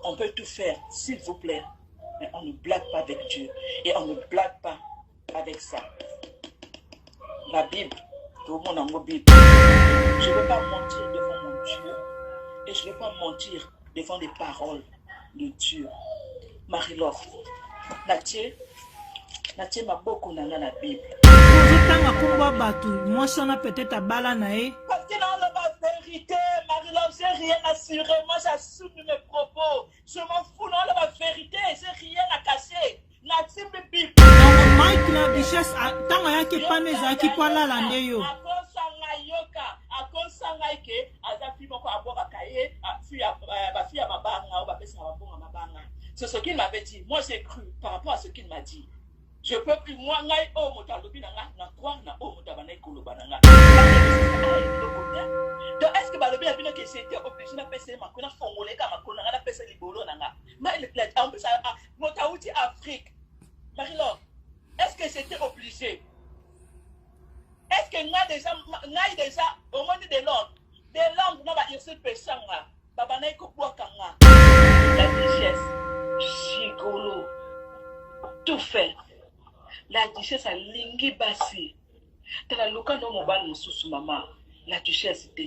On peut tout faire, s'il vous plaît. Mais on ne blague pas avec Dieu. Et on ne blague pas avec ça. La Bible, tout le monde en Bible. Je ne vais pas mentir devant mon Dieu. Et je ne vais pas mentir devant les paroles de Dieu. Marie-Laure, natie natie maboko na nga na Bible. Ozotanga nkombo ya bato, mwasi wana peut-être abala na ye. Parce que naoloba vérité, Marie-Laure, j'ai rien assuré. Moi, j'assume mes propos. Je m'en fous, naoloba vérité, j'ai rien à cacher. Natimbi Bible. Donc Mike la duchesse ntango ayaki epana ezalaki mpo alala nde yo. Akosa ngai yoka, akosa ngai ke aza fille moko abwakaka ye, bafille ya mabanga oyo bapesaka bambongo mabanga. C'est ce qu'il m'avait dit. Moi, j'ai cru par rapport à ce qu'il m'a dit. Je peux plus, moi, ngai oyo moto alobi na nga, na croire na oyo moto abandaki koloba na nga. Donc, est-ce que balobi na bino que j'étais obligé napesa ye makolo, nafongola ye kaka makolo na nga, napesa libolo na nga? En plus, moto awuti Afrique. Marie-Laure, est-ce que j'étais obligé? Est-ce que ngai déjà, ngai déjà, omoni de Londres, de Londres na ba Ursule Peshanga, babandaki kobwaka nga. La duchesse, gigolo, tout fait. La duchesse alingi basi. Tala luka no mobali mosusu mama, la duchesse te.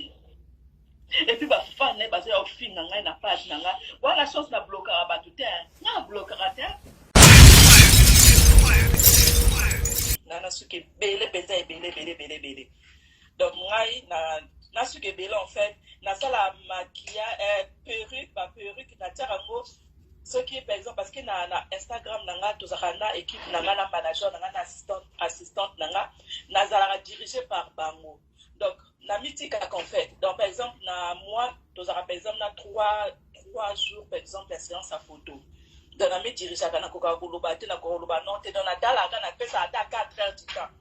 Et puis ba fan na ye baza ya ofinga ngai na page na ngai. Wana chance na blokaka bato te. Nga na blokaka te. Nga na suki ebele mpenza ebele ebele ebele ebele. Donc ngai na na suki ebele en fait nasala maquillage perruque ba perruque natiaka yango soki par exemple parce que na Instagram na nga tozalaka na équipe na nga na manager na nga na assistante na nga nazalaka dirigé par bango. Donc na mitikaka en fait. Donc par exemple na moi tozalaka par exemple na 3 jours par exemple ya séance ya photo. Donc na midirigeaka nakokaka koloba te, nakoka koloba non te. Donc natalaka napesaka ata 4 heures du temps.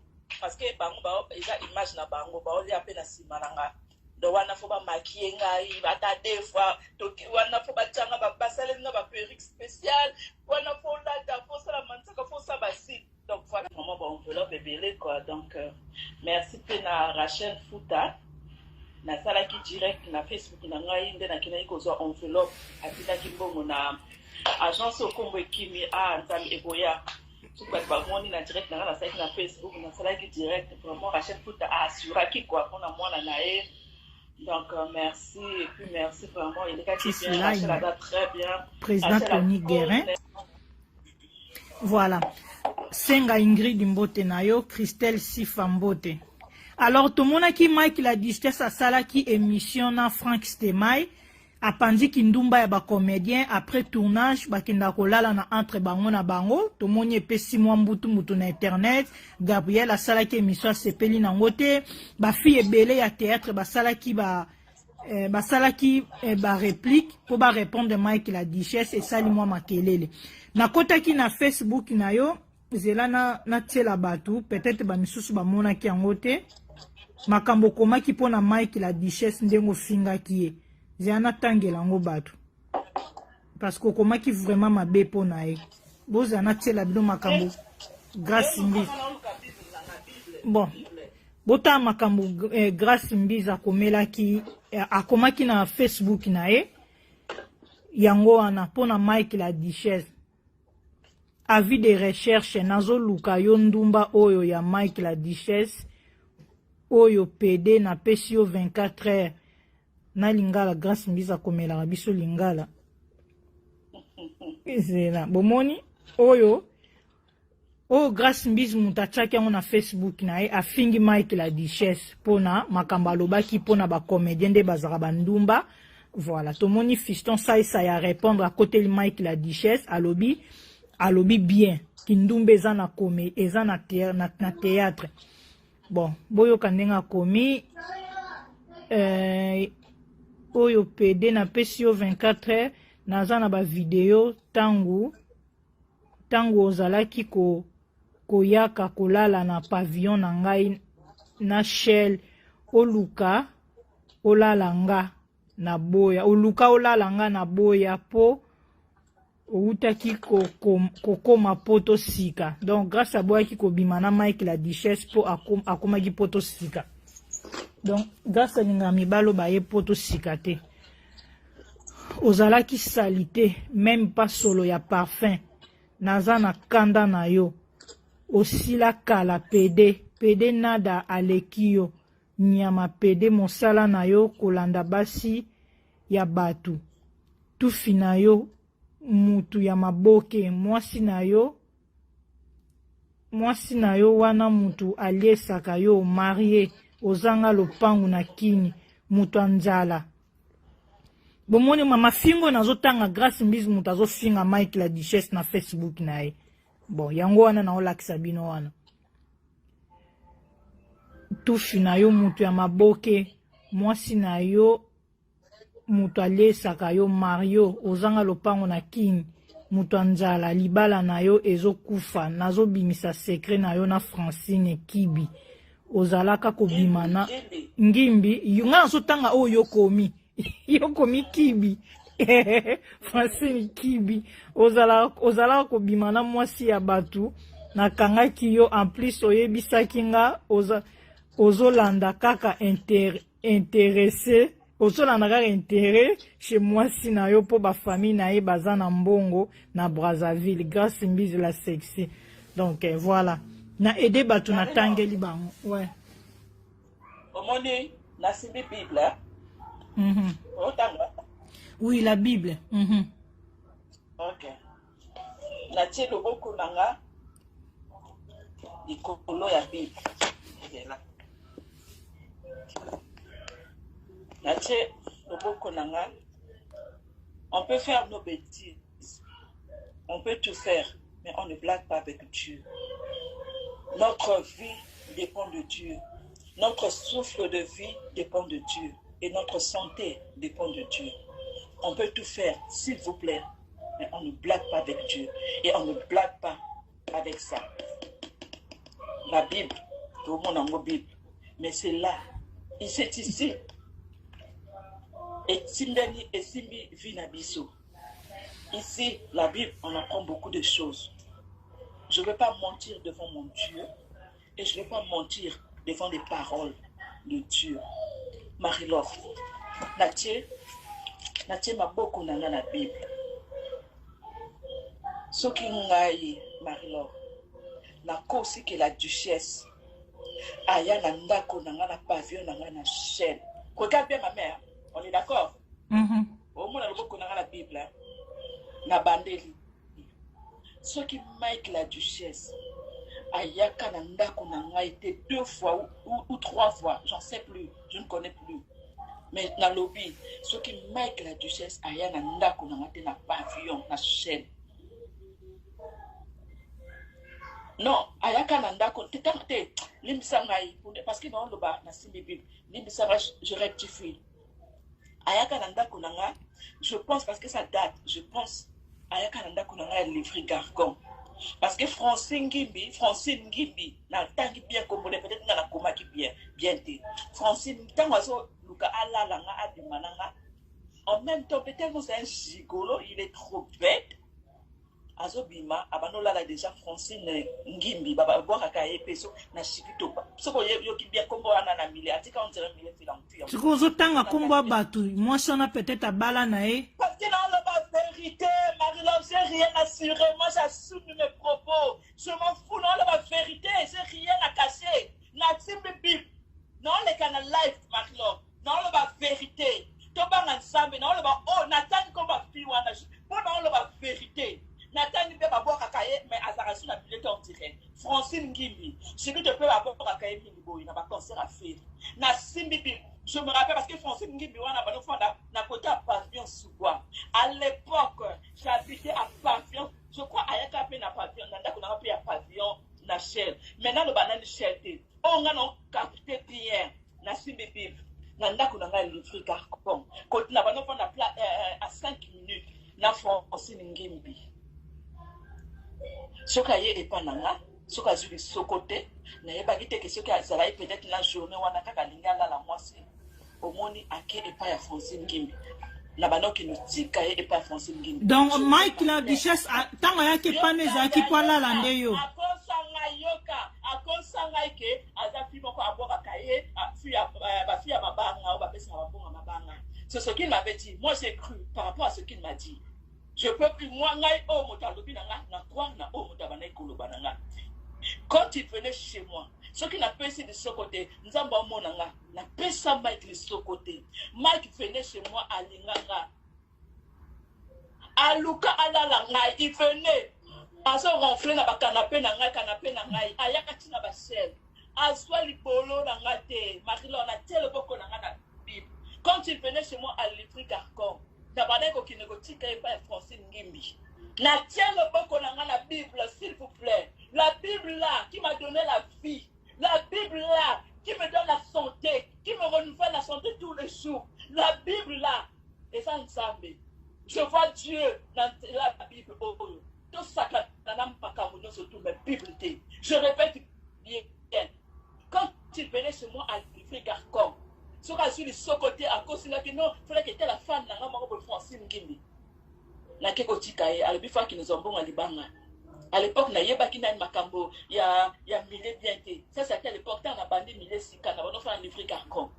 Parce que bango ba eza image na bango baolia pe na sima na nga. Donc wana fo ba maquiller ngai ata 2 fois, toki wana fo batianga ba basaleli nga ba perruque spéciale, wana fo lata, fo sala manzaka, fo sala ba cils. Donc voilà vraiment ba enveloppe ebele quoi. Donc merci pe na Rachel Futa. Nasalaki direct na Facebook na ngai nde nakendaki kozwa enveloppe, atindaki mbongo na agence okombo ekimi, ah Nzambe ekoya. Soki bato bamoni na direct na ngai nasalaki na Facebook, nasalaki direct vraiment Rachel Futa a assuraki quoi mpona mwana na ye. Donc merci et puis merci vraiment, il est bien, Rachel aza très bien. Président Tony Guérin. Voilà. Senga Ingrid mbote na yo, Christelle Sifa mbote. Alors tomonaki Mike la duchesse asalaki émission na Frank Stemay, apandi kindumba ya ba comédien après tournage bakenda kolala na entre bango na bango, tomoni epesi mwa mbutu mbutu na internet. Gabriel asalaki émission asepeli nango te, ba fille ebele ya théâtre basalaki ba basalaki ba réplique po ba répondre Mike la duchesse esali mwa makelele. Nakotaki na Facebook na yo, zela na natiela bato, peut-être ba misusu bamonaki yango te. Makambo okomaki mpo na Mike la duchesse ndenge ofingaki ye. Zela natangela yango bato. Parce que okomaki vraiment mabe mpo na ye. Bozala natiela bino makambo Grâce Mbizi. Bon, botala makambo Grâce Mbizi akomelaki, akomaki na Facebook na ye. Yango wana mpo na Mike la duchesse. Avis de recherche, nazoluka yo ndumba oyo ya Mike la duchesse oyo PD napesi yo 24 heures na lingala. Grâce Mbizi akomelaka biso lingala. Ezela bomoni oyo oyo Grâce Mbizi moto atiaki yango na Facebook na ye, afingi Mike la duchesse mpona makambo alobaki mpona ba comédien nde bazalaka bandumba. Voilà, tomoni Fiston Saisa ya répondre akoteli Mike la duchesse, alobi alobi bien kindumba eza na kome eza na na théâtre. Bon, boyoka ndenge akomi oyo PD napesi yo 24 heures, naza na ba video tangu tangu ozalaki ko koyaka kolala na pavillon na ngai na Shell, oluka olala nga na boya, oluka olala nga na boya po outaki kokoma poto sika. Donc grâce aboyaki kobima na Mike la duchesse po akomaki poto sika. Donc grâce alingaka mibalo baye poto sika te. Ozalaki salite meme pas solo ya parfum naza na kanda na yo osila kala pede pede nada aleki yo nyama pede mosala na yo kolanda basi ya batu tufi na yo mutu ya maboke mwasi na yo Mwasi na yo wana mutu aliesaka yo marie ozanga lopangu na kini mutu ya nzala bomoni mama fingo nazotanga grace mbizi mutu azofinga mike la duchesse na facebook na ye bon yango wana naolakisa bino wana tufi na yo mutu ya maboke mwasi na yo Mutu aliesaka yo Mario ozanga lopango na kin mutu ya nzala libala na yo ezo kufa nazo bimisa secret na yo na Francine kibi ozalaka kobima na ngimbi nga nazo tanga oyo yo komi yo komi kibi Francine kibi ozalaka ozalaka kobima na mwasi ya batu nakangaki yo en plus oyebisaki nga oza ozolanda kaka inter interesse ozolanda kaka interet chez mwasi na yo mpo bafamille na ye baza na mbongo na Brazzaville. Grace Mbizi la sexy. Donc eh, voilà na aide bato natangeli bango ouais. Omoni nasimbi Bible. Otanga? Oui, la Bible. Ok. Natie loboko na nga likolo ya Bible. Ezela. Natie loboko na nga. On peut faire nos bêtises. On peut tout faire, mais on ne blague pas avec Dieu. Notre vie dépend de Dieu. Notre souffle de vie dépend de Dieu. Et notre santé dépend de Dieu. On peut tout faire, s'il vous plaît, mais on ne blague pas avec Dieu. Et on ne blague pas avec ça. La Bible, tout le monde en Bible. Mais c'est là, c'est ici. Etindani esimbi vie na biso. Ici, la Bible, on apprend beaucoup de choses. Je ne vais pas mentir devant mon Dieu et je ne vais pas mentir devant les paroles de Dieu. Marie-Laure, natie, natie maboko na nga na Bible. Soki ngai, Marie-Laure, nakosi ke la duchesse aya na ndako na nga na pavillon na nga na chaîne. Regarde bien ma mère, on est d'accord? Omona loboko na nga na Bible, hein? Na bandeli. Soki Mike la duchesse ayaka na ndako na ngai te deux fois ou trois fois, j'en sais plus, je ne connais plus. Mais nalobi, soki Mike la duchesse aya na ndako na ngai te na pavillon, na chaîne. Non, ayaka na ndako te te te, limbisa ngai parce que naoloba nasimbi Bible, limbisa ngai, je rectifie. Ayaka na ndako na nga, je pense parce que ça date, je pense ayaka na ndako na nga ya Livry Gargon. Parce que Francine Ngimbi, Francine Ngimbi, natangi bien kombo na ye, peut-être nga nakomaki bien, bien te. Francine, ntango azoluka alala nga, abima na nga, en même temps, peut-être c'est un gigolo, il est trop bête. Azobima, abanda olala déjà Francine Ngimbi, babwakaka ye pe so na Chikito. Soko oyoki bien kombo wana na mile, atika on dirait mile fila mutu ya Sikoyo ozotanga kombo ya bato, mwasi wana peut-être abala na ye. Parce que naoloba vérité, Marie-Laure, j'ai rien assuré, moi j'assume mes propos, je m'en fous, naoloba vérité, j'ai rien à cacher. Natimbi Bible, naoleka na live, Marie-Laure, naoloba vérité. Tobanga Nzambe, naoloba oh, natangi kombo ya fille wana, po naoloba vérité. Natangi mpe babwakaka ye, mais azalaka su na milieu te on dirait. Francine Ngimbi, Chikito mpe babwakaka ye mingi boye na ba concert ya Ferre. Nasimbi Bible, je me rappelle parce que Francine Ngimbi wana bando fanda na côté ya pavillon Sugwa. À l'époque, j'habitais à pavillon, je crois ayaka mpe na pavillon, na ndako nanga mpe ya pavillon na Shell. Mais naloba nani Shell te. Oyo nga na capte bien, nasimbi Bible na ndako na ngai Livry Garcon. Côté na bando fanda pla, à 5 minutes na Francine Ngimbi. Soki aye epa na nga, soki azwi lisoko te, nayebaki te ke soki azalaki peut-être na journée wana kaka alingi alala mwasi, omoni ake epa ya Francine Ngimbi. Na banda okende otika ye epa ya Francine Ngimbi. Donc Mike la duchesse ntango ayaki epa nde ezalaki po alala nde yo. Akosa ngai, yoka, akosa ngai ke aza fille moko abwakaka ye, ba fille ya mabanga oyo bapesaka bambongo ya mabanga. C'est ce qu'il m'avait dit. Moi j'ai cru. par rapport à ce qu'il m'a dit. Je peux plus, moi, ngai oyo moto alobi na nga, na croire na oyo moto abandaki koloba na nga. Quand il venait chez moi, soki napesi lisoko te, Nzambe amona nga, napesa Mike lisoko te. Mike venait chez moi, alinga nga. Aluka alala ngai, il venait. Azo ronfler na ba canape na ngai, canape na ngai, ayaka ti na ba chaise. Azwa libolo na nga te, Marie-Laure, natie loboko na nga na Bible. Quand il venait chez moi à Livry Garcon, nabandaki kokende kotika ye epai ya Francine Ngimbi. Natie loboko na nga na Bible, s'il vous plaît. La Bible là qui m'a donné la vie, la Bible là qui me donne la santé, qui me renouvelle la santé tous les jours. La Bible là, eza Nzambe. Je vois Dieu dans la Bible oyo. Tosakana na makambo nyonso tout, mais Bible te. Je répète bien, quand il venait chez moi à Livry Garcon, soki azwi lisoko te, akosingaki non, fallait que la fan na nga moko boye Francine Ngimbi. Nake kotika ye, alobi fa akende zwa mbongo ya libanga. À l'époque, nayebaki nani makambo ya mille bien te. Ça, c'était à l'époque, ntango nabandi mille sika, na bando fana Livry Garcon.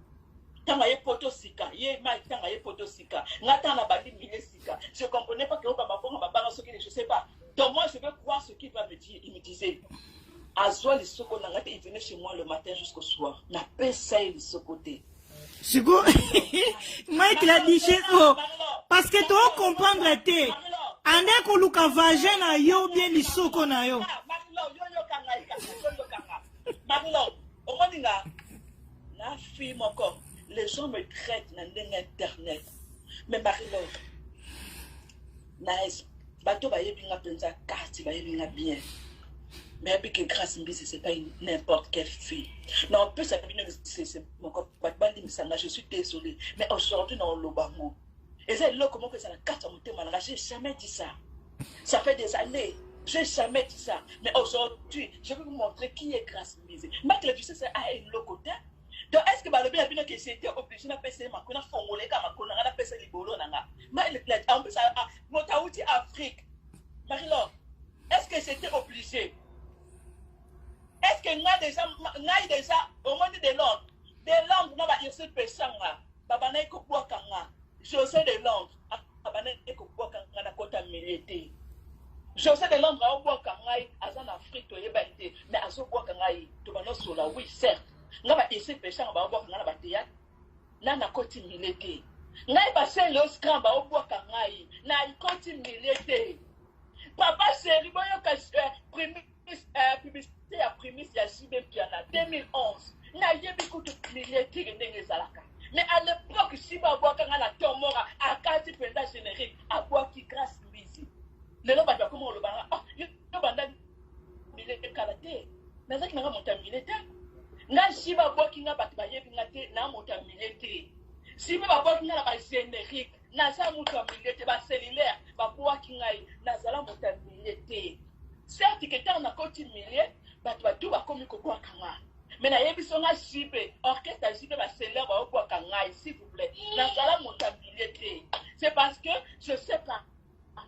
Ntango aye poto sika, ye Mike, ntango aye poto sika, nga ntango nabandi mille sika, je comprenais pas que oyo bamabongo mabanga soki, je sais pas. Donc moi, je veux croire ce qu'il va me dire. Il me disait, azwa lisoko na nga te, il venait chez moi le matin jusqu'au soir. Napesa ye lisoko te. Siko Mike la duchesse, oh, parce que to comprendre te. Ande koluka vagin na yo bien lisoko na yo. Marie-Laure, yo yoka ngai kaka, yo yoka nga. Marie-Laure, omoni nga na fille moko, les gens me traitent na ndenge internet. Mais Marie-Laure, na bato bayebi nga mpenza kati, bayebi nga bien. Mais yebi que Grâce Mbizi, c'est pas n'importe quelle fille. Mais en plus, c'est moko bato balimbisa nga, je suis désolée. Mais aujourd'hui, na oloba ngo. Eza eloko moko eza na kati ya motema na nga, j'ai jamais dit ça. Ça fait des années. J'ai jamais dit ça. Mais aujourd'hui, je vais vous montrer qui est Grâce Mbizi. Mike le Duchesse a eloko te. Donc, est-ce que balobi na bino que j'étais obligé na pesa ye makolo, na fongola ye kaka makolo na nga, na pesa libolo na nga? Mike le, en plus, moto awuti Afrique. Marie-Laure, est-ce que j'étais obligé? Est-ce que ngai déjà, ngai déjà, omoni de Londres, de Londres, na ba Ursule Peshanga, babandaki kobwaka nga. José de Londres, abandaki kobwaka nga na kota milieu te. José de Londres aobwaka ngai, aza na Afrique, toyebani te, mais azobwaka ngai, tobanda osola, oui, certes. Nga ba Ursule Peshanga baobwaka nga na ba théâtre, na nakoti milieu te. Ngai ba Saint-Léos Grand baobwaka ngai, na koti milieu te. Papa chéri, boyoka primis, publicité ya primis ya JB Mpiana 2011. Nayebi kutu milieu te ndenge ezalaka. Mais à l'époque, JB abwaka nga na Tomora, akati mpenza générique, abwaki Grâce Mbizi. Lelo bato bakoma koloba nga, ah, yo banda milieu kala te. Nazalaki nanga moto ya milieu te. Nga JB abwaki nga, bato bayebi nga te, na moto ya milieu te. JB babwaki nga na ba générique. Naza moto ya milieu te, ba cellulaire babwaki ngai, nazala moto ya milieu te. Certes que ntango nakoti milieu, bato batu bakomi kobwaka nga. Mais nayebi so nga JB, orchestre ya JB ba cellulaire baobwaka ngai, s'il vous plaît. Nazala moto ya milieu te. C'est parce que je sais pas.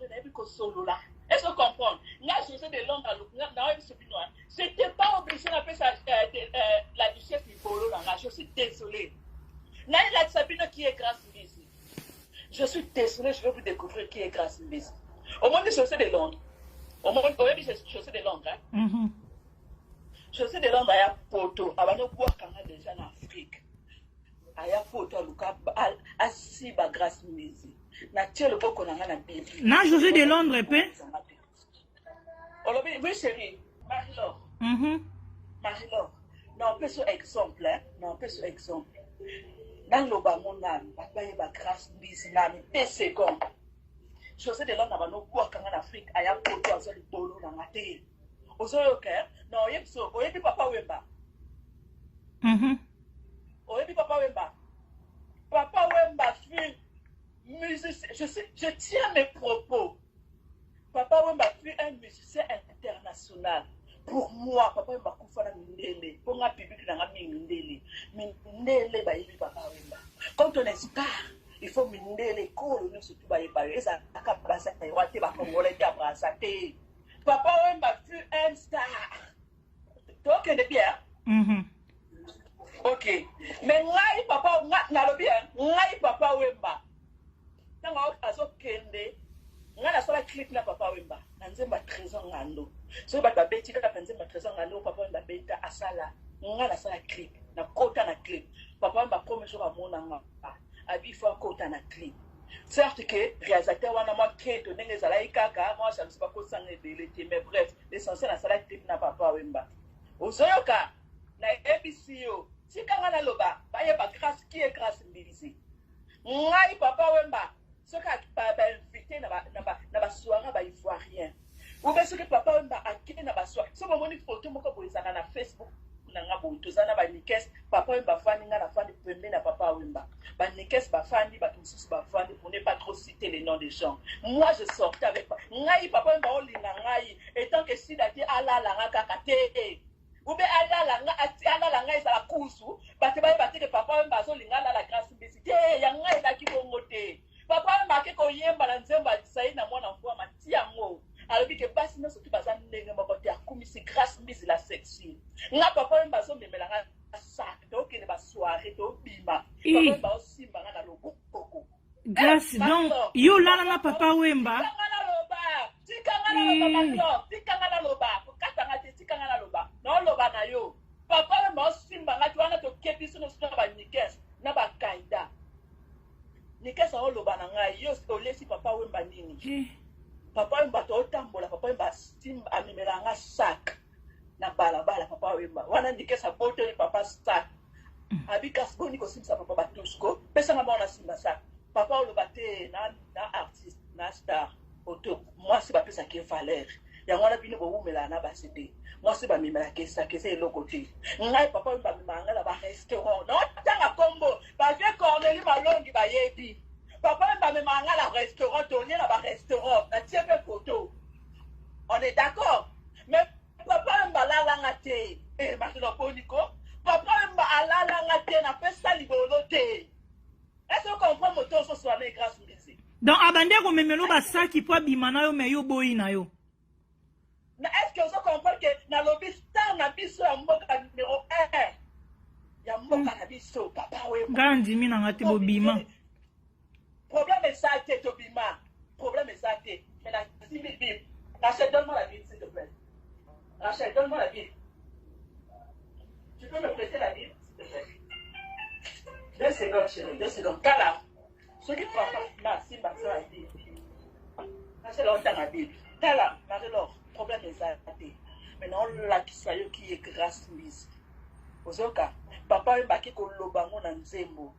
Nayebi kosolola. Est-ce que vous comprenez? Nga José de Londres, nayebi so bino, hein. J'étais pas obligé napesa la duchesse libolo na nga. Je suis désolée. Nayelakisa bino qui est Grâce Mbizi. Je suis désolée, je vais vous découvrir qui est Grâce Mbizi. Au monde de José de Londres. Au monde, oyebi José de Londres, hein? José de Londres aya poto, abando bwaka nga déjà na Afrique. Aya poto aluka asiba Grâce Mbizi. Na tie loboko na nga na Bible. Na José de Londres pe? Olobi, oui chérie, Marie-Laure. Marie-Laure. Na opesa exemple, hein? Na opesa exemple. Naloba ngo nanu, bato bayeba Grâce Mbizi nanu 2 secondes. José de Londres abando bwaka nga na Afrique, aya poto azwa libolo na nga te. Ozoyoka, hein? Na oyebi so, oyebi Papa Wemba? Oyebi Papa Wemba? Papa Wemba fut musicien, je tiens mes propos. Papa Wemba fut un musicien international. Pour moi, Papa Wemba kufa na mindele. Pour nga public na nga mingi mindele. Mindele bayebi Papa Wemba. Quand on est star, il faut mindele kolo nyonso tu bayeba yo. Ezalaka baza ya te, ba Congolais te, Brazza te. Papa Wemba fut un star. Tokende bien? Ok. Mais ngai papa, nga, nalobi, hein, ngai Papa Wemba. Ntango azokende, ngai nasala clip na Papa Wemba na nzembo ya Trésor Ngando. Soki bato babeti kaka nzembo ya Trésor Ngando, Papa Wemba abeta, asala. Ngai nasala clip, nakota na clip. Papa Wemba premier jour amona nga, abi faut akota na clip. Certes que réalisateur wana mwa keto ndenge ezalaki kaka mwa jalousie bakosanga ebele te, mais bref, l'essentiel nasala clip na Papa Wemba. Ozoyoka, nayebisi yo, tika ngai naloba, bayeba Grâce, qui est Grâce Mbizi. Ngai Papa Wemba soki ba invité na ba na ba na ba soirée ba ivoirien ou bien soki Papa Wemba ake na ba soirée, soki omoni photo moko boye ezalaka na Facebook na nga boye, toza na ba Nikes, Papa Wemba afandi, nga nafandi pembeni na Papa Wemba, ba Nikes bafandi, bato mosusu bafandi, pour ne pas trop citer les noms des gens. Moi je sortais avec ngai Papa Wemba, olinga ngai etant que sida te, alala nga kaka te, ou bien alala nga, alala nga ezala kuzu, bato bayeba te ke Papa Wemba azolinga alala Grâce Mbizi te. Ya ngai ezalaki bongo te. Papa Wemba ake koyemba na nzembo Azai na mwana mvwama, ti yango alobi ke basi nyonso tu baza ndenge moko te, akumisi Grâce Mbizi la sexy. Nga Papa Wemba azomemela nga sac, tokende ba soirée, tobima, Papa Wemba osimba nga na loboko. Grâce, donc yo olala na Papa Wemba? Tikanga naloba, tikanga naloba, Marie-Laure, tikanga naloba, kokatanga te, tikanga naloba, naoloba na yo. Papa Wemba osimba nga te wana, toke biso nyonso na banikes na bakaida. Nikes aoloba na ngai, yo olesi Papa Wemba nini? Papa Wemba totambola, Papa Wemba asimba, amemela nga sac na balabala. Papa Wemba wana, Nikes abotoli papa sac, abi kasi boni kosimbisa papa batusko, pesanga mwana simba sac. Papa oloba te na artiste na star oto mwasi bapesaki ye valeur yango wana. Bino bowumelaka na basi te, mwasi bamemelaka esaka eza eloko te. Ngai Papa oyo bamemaka ngai na barestaurant, naotanga nkombo bavie Corneli Malongi, bayebi Papa oyo bamemaka ngai na restaurant, tolie na barestaurant, natie mpe photo, on est d'accord. Mais Papa Wemba alalanga te. Eh, Marino Boniko, Papa Wemba alalanga te, napesa libolo te. Est-ce que comprend moto ozosola na Grâce Mbizi? Donc abandi akomemela basaki mpo abima na yo, me yo boyi na yo. Na est-ce que ozo comprendre que nalobi star na biso ya mboka numéro 1 ya mboka na biso, Papa Wemba? Ngai andimi nanga te, bobima. Problème eza te, tobima, problème eza te. Mais nasimbi Bible. Rachel, donne-moi la Bible, s'il te plaît. Rachel, donne-moi la Bible. Tu peux me prêter la Bible, s'il te plaît? 2 secondes, chérie, 2 secondes. Tala, soki papa na simba so la Bible, Rachel otanga Bible. Tala, Marie-Laure, problème eza te, mais naolakisa yo ki ye Grâce Mbizi. Ozoka Papa oyo bake koloba yango na nzembo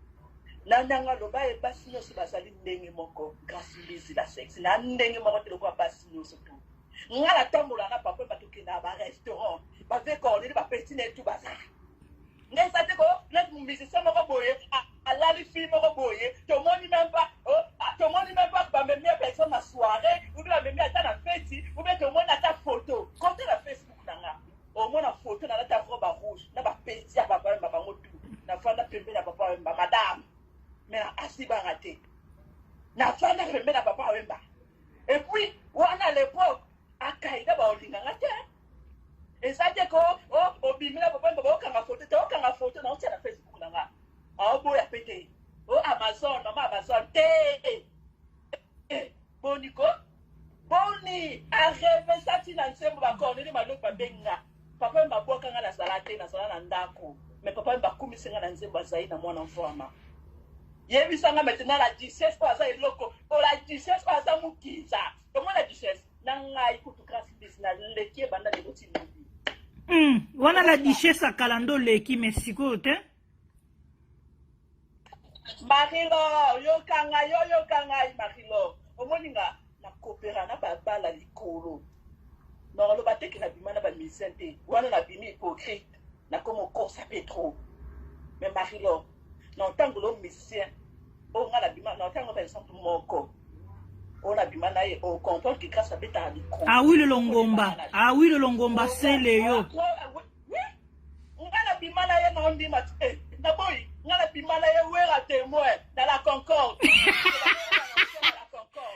na ndenge aloba ye, basi nyonso bazali ndenge moko. Grâce Mbizi la sexy na ndenge moko te lokola basi nyonso tu. Nga natambola na papa, batokenda na barestaurant, bave Corneli, bapeti na etu baza. Ngai eza te ko neti musicien moko boye alali fille moko boye, tomoni même pas, tomoni même pas bamemi ya personne na soirée ou bien bamemi ata na feti ou bien tomoni ata photo. Kote na Facebook na nga, omona photo nalata robe rouge na bapeti ya Papa Wemba, bango tu nafanda pembeni ya Papa Wemba, madame, mais asibanga te. Nafanda pembeni ya Papa Wemba et puis wana à l'époque akaida baolinganga te. Eza te ko obimi na Papa Wemba, baokanga photo te. Okanga photo na otia na Facebook na nga, aoboya pe te. O Amazon, mama Amazon te. Boni ko boni arevesa ntina nzembo bacorneli Malongi babengi nga. Papa Wemba abwaka nga, nazala te, nazala na ndako, mais Papa Wemba akumisi nga na nzembo azali na mwana mvwama. Yebisa nga maintenant, la duchesse oyo aza eloko o, la duchesse oyo aza mokinza, omona duchesse na ngai kutu Grâce Mbizi naleki ebanda lelo ti lobi. Wana la duchesse akala nde oleki, mais sikoyo te. Marie-Laure, yoka ngai, yo yoka ngai, Marie-Laure. Omoni nga nakopera na babala likolo, nakoloba te ke nabima na bamusicien te, wana nabimi hypocrite, nakoma okosa mpe trop. Mais Marie-Laure, na ntango lo musicien oyo nga nabima, na ntango par exemple moko oyo nabima na ye, ocomprendre ke Grâce abetaka likolo. Awilo Longomba, Awilo Longomba, sele yo. Nga nabima na ye, na ondima te, naboyi. Nga nabima na ye, Wera témoin, na la Concorde.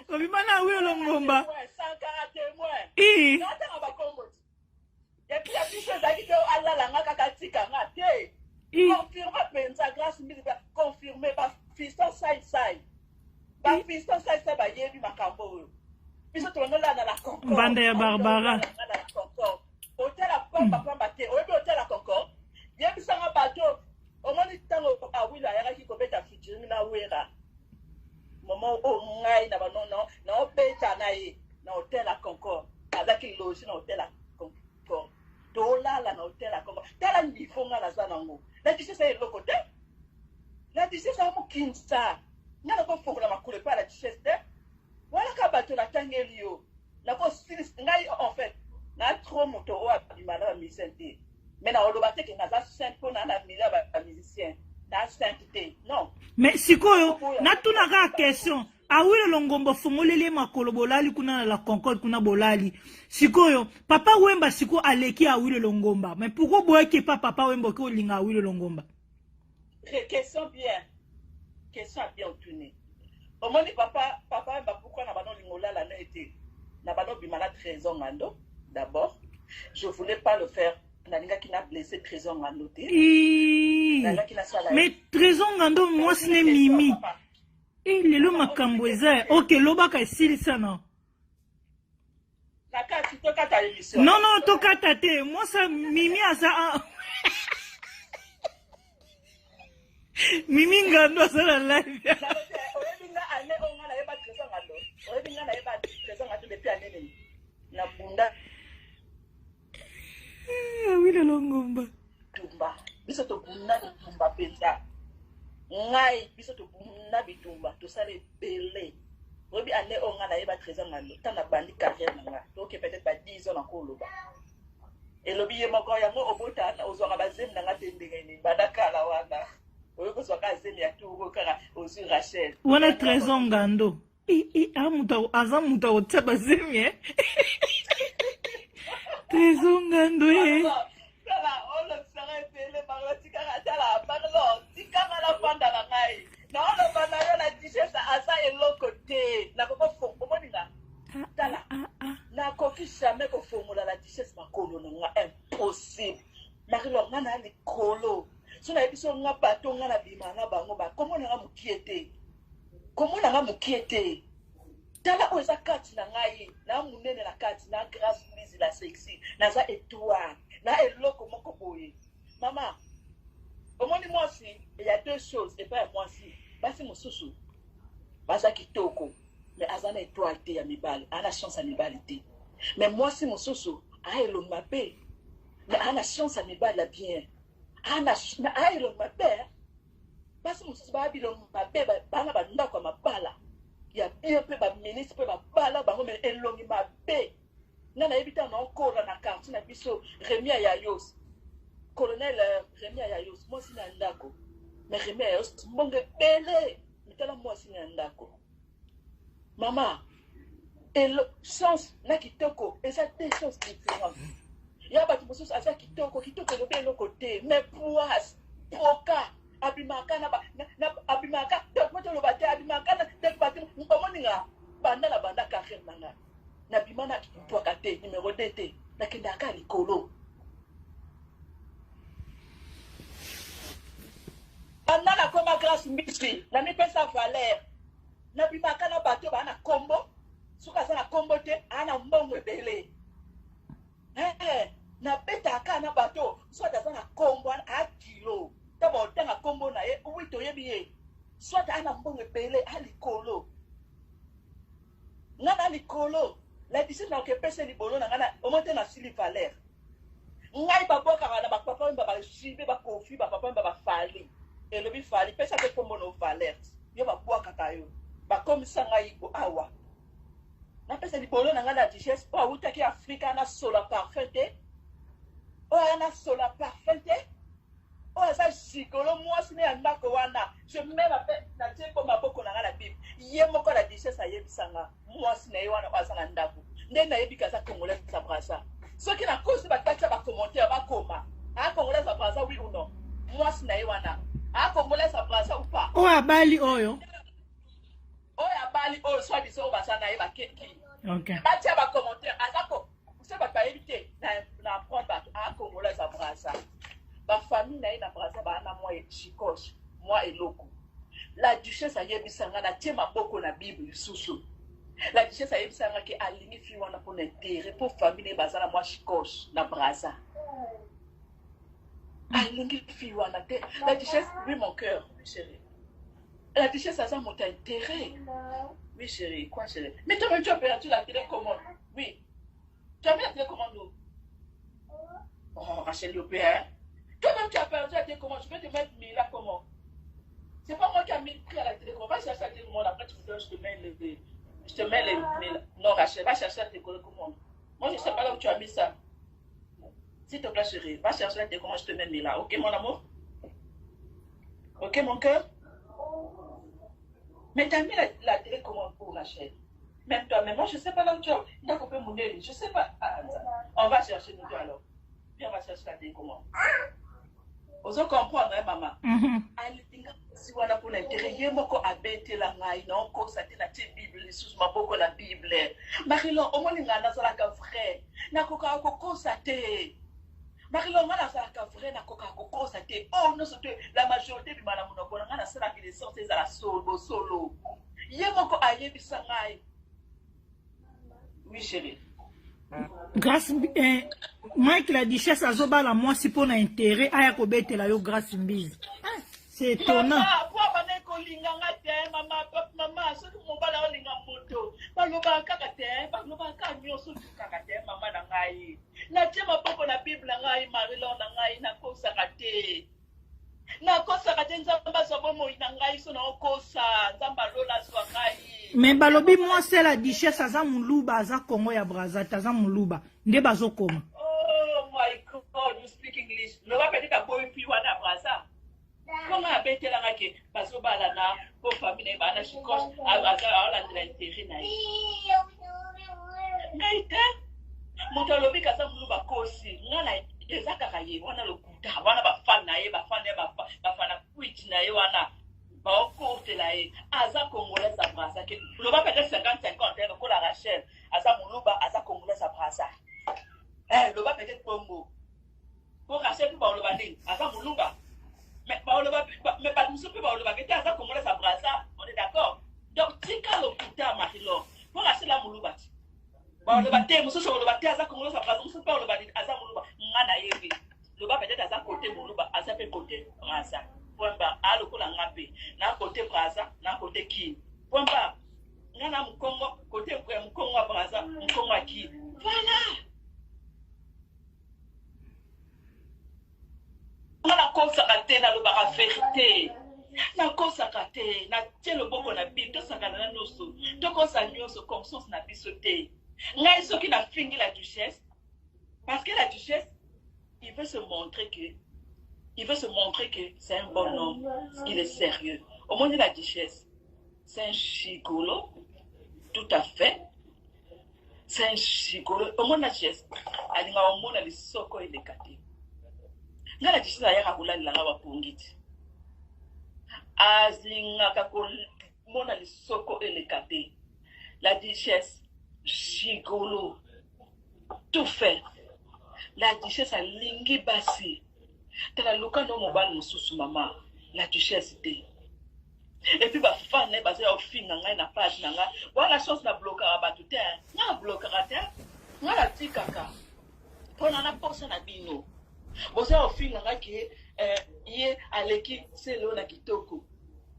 Obima na Awilo Longomba? Sankara témoin. Natanga bakombo ti et puis ya biso ezalaki te, alalanga kaka, tika nga te. Confirme mpenza, Grâce Mbizi confirme, bafiston sai sai, bafiston. Kinshasa bayebi makambo oyo. Biso tolondola na la Concorde. Mbanda ya Barbara. Na la Concorde. Hotel ya pamba pamba te. Oyebi hotel ya Concorde? Yebisanga bato omoni ntango Awilo ayakaki kobeta featuring na Wera. Moment oyo ngai na banono naobeta na ye na hotel ya Concorde. Azalaki loge na hotel ya Concorde. Tolala na hotel ya Concorde. Tala niveau ngai naza nango. Na Kinshasa eloko te. La duchesse aza mokinza. Nga nakofongola makolo epai ya la duchesse te. Wana kaka bato natangeli yo. Nakosilisa ngai en fait na trop moto oyo abima na ba musicien te. Mais nakoloba te ke naza sainte mpo na na milieu ya ba musicien. Na sainte te. Non. Mais sikoyo natuna kaka question. Awilo Longomba ofongoleli ye makolo bolali kuna na la Concorde kuna bolali. Sikoyo Papa Wemba sikoyo aleki Awilo Longomba. Mais pourquoi boyaki epa Papa Wemba oke olinga Awilo Longomba? Question bien. Question bien otuni. Omoni papa papa Wemba pourquoi na bano olinga olala na ye te? Na bano obima na Trésor Ngando d'abord. Je voulais pas le faire. Nalingaki na blessé Trésor Ngando te. Nalingaki nasala. Mais Trésor Ngando mwasi ne Mimi. Eh lelo makambo eza ok lobaka esilisa na. Nakati tokata émission. Non non tokata te. Mwasa Mimi aza Mimi Ngando aza na live. Oyebi nga année oyo nga nayeba Trésor Ngando. Oyebi nga nayeba Trésor Ngando depuis année nini? Na bunda. Awilo Longomba. Tumba. Biso tobunda bitumba mpenza. Ngai biso tobunda bitumba tosala ebele. Oyebi année oyo nga nayeba Trésor Ngando ntango nabandi carrière na nga. Toke peut-être ba 10 ans nakoloba. Elobi ye moko yango obota ozwaka bazemi na nga te ndenge nini banda kala wana oyoki kozwaka zemi ya tour kaka ozwi Rachel. Wana Trésor Ngando. Aza moto akotia bazemi e Trésor Ngando e. Tala olobisaka ebele bango tikaka tala Marlon tikanga nafanda na ngai naoloba na yo na duchesse aza eloko te nakoki omoninga tala nakoki jamais kofongola la duchesse makolo na nga impossible. Marie-Laure nga na likolo so nayebi so nga bato nga na bima na bango bakomona nga mokie te komona nga mokie te tala oyo eza kati na ngai na monene na kati na grâce mise la sexy naza étoile na eloko moko boye mama omoni mwasi ya deux choses epai ya mwasi basi mosusu baza kitoko mais aza na étoile te ya mibali aza na chance ya mibali te mais mwasi mosusu aya elongi mabe mais aza na chance ya mibali ya bien aya elongi mabe. Basi mosusu baya bilongi mabe bana bandako ya mabala ya bien mpe baministre mpe babala bango me elongi mabe. Nga nayebi ntango naokola na quartier na biso Remi Ayayos, colonel Remi Ayayos, mwasi na ndako mais Remi Ayayos mbongo ebele mitala mwasi na ndako mama elo chance na kitoko eza deux choses différentes. Ya bato mosusu aza kitoko kitoko elobi eloko te mais poise poka abimaka na abimaka donc moto oloba te abimaka na donc bato omoninga banda na banda carrière na nga nabima na pwaka te numéro 2 te nakendaka likolo banda nakoma grâce mbisi namipesa valeur nabimaka na bato baa na kombo soki aza na kombo te aa na mbongo ebele nabetaka na bato soit aza na kombo a kilo to baotanga kombo na ye oui toyebi ye soit aa na mbongo ebele a likolo nga na likolo la discipline na okepesa libolo na nga na omo te nasili valeur ngai babwakaka na bapapa oyo bajibe bakofi bapapa oyo bafali elobi fali pesa mpe kombo na valeur yo babwakaka yo bakomisa ngai awa napesa libolo na ngai na duchesse oyo awutaki Afrika na sola parfum te oyo na sola parfum te oyo aza gigolo mwasi ne ya ndako wana je mets la paix natie mpo maboko na ngai na bible ye moko la duchesse ayebisanga mwasi na ye wana oyo aza na ndako nde nayebi ke aza congolaise ya Brazza soki nakosi bato batia bacommentaire bakoma a congolaise ya Brazza oui ou non mwasi na ye wana a congolaise ya Brazza ou pas oyo abali oyo oyo abali oyo soit disant oyo baza na ye bakeki okay. Batia bacommentaire aza ko so bato bayebi te na apprendre bato a congolaise ya Brazza bafamille na ye na Brazza baa na mwa chikoche mwa eloko. La duchesse ayebisa nga, natie maboko na Bible lisusu. La duchesse ayebisa nga ke alingi fille wana pona intérêt, po famille na ye baza na mwa chikoche na Brazza. Alingi fille wana te. La duchesse, oui mon cœur, oui chérie. La duchesse aza moto ya intérêt. Oui chérie, quoi chérie? Mais toi-même tu as perdu la télécommande. Oui. Tu as mis la télécommande où? Oh, Rachel Lopé, hein? Toi-même, tu as perdu la télécommande. Je vais te mettre Mila comment? C'est pas moi qui a mis le prix à la télécommande. Va chercher la télécommande. Après, tu me donnes, je te mets le. Je te mets les Mila. Non, Rachel, va chercher la télécommande. Moi, je sais pas là où tu as mis ça. S'il te plaît, chérie, va chercher la télécommande, je te mets Mila. Ok, mon amour? Ok, mon cœur? Mais tu as mis la télécommande pour Rachel. Même toi, mais moi, je sais pas là où tu as. Je sais pas. Ah, on va chercher nous deux alors. Viens, on va chercher la télécommande. Ozo comprendre, hein, maman? Alinga si wana pour l'intérêt. Ye moko abetela ngai na okosa te na tie Bible lisusu maboko na Bible. Marilon, omoni ngai nazalaka vrai. Nakokaka kokosa te. Marilon, ngai nazalaka vrai, nakokaka kokosa te. Oh, nyonso te, la majorité bima na monoko na ngai nasalaka l'essence ezala solo solo. Ye moko ayebisa ngai. Oui, chérie. Grâce Mike la duchesse azobala mwasi mpo na intérêt aya kobetela yo Grâce Mbizi. C'est étonnant. Mama, po abanda kolinga nga te, mama, papa, mama, soki mobali aolinga moto, balobaka kaka te, balobaka kaka nyonso tu kaka te, mama na ngai. Natie maboko na Bible na ngai, Marie-Laure na ngai, nakosaka te. Nakosaka te, Nzambe azwa bomoi na ngai, so naokosa, Nzambe alola azwa ngai. Mais balobi mwasi ya la duchesse aza moluba, aza Congo ya Brazza, aza moluba nde bazokoma. Oh my God, you speak English. Loba peut-être aboyi fi wana Brazza. Comment abetelanga ke bazobalana po famille na ye baa na chikoche, aolandela intérêt na ye. Ngai te, moto alobi kaza moluba kosi, ngai na eza kaka ye wana lokuta, wana bafan na ye, bafan na ye, bafana kwiti na ye wana baokotela ye, aza congolais ya Brazza ke loba peut-être 50-50 lokola Rachel aza moluba, aza congolais ya Brazza. Loba peut-être bongo. Po Rachel mpe baoloba nini? Aza moluba. Mais baoloba, mais bato mosusu mpe baoloba ke te aza congolais ya Brazza. On est d'accord? Donc tika lokuta Marie-Laure. Po Rachel a moluba ti. Baoloba te, mosusu oloba te aza congolais ya Brazza, mosusu mpe oloba nini? Aza moluba. Nga nayebi. Loba peut-être aza côté moluba, aza mpe côté Brazza. Point barre. A lokola nga mpe. Na côté Brazza, na côté Kin. Point barre. Nga na Mukongo, côté ya Mukongo ya Brazza, Mukongo ya Kin. Voilà. Nga nakosaka te, nalobaka vérité. Nakosaka te, natie loboko na Bible, tosakana na nyonso, tokosa nyonso, conscience na biso te. Ngai soki nafingi la duchesse, parce que la duchesse, il veut se montrer que, il veut se montrer que c'est un bon homme, il est sérieux. Au moins la duchesse, c'est un gigolo, tout à fait. C'est un gigolo. Au moins la duchesse, alinga omona lisoko eleka te. Nga la duchesse ayaka kolalela nga bapongi te. Alingaka komona lisoko eleka te. La duchesse, gigolo, tout fait. La duchesse alingi basi. Tala luka no mobali mosusu mama, la duchesse te. Et puis ba fan na baza ya ofinga ngai na page na ngai. Wana chance na blokaka bato te. Nga na blokaka te. Nga na tikaka. Pona na posa na bino. Boza ya ofinga ngai ke ye aleki selo na kitoko.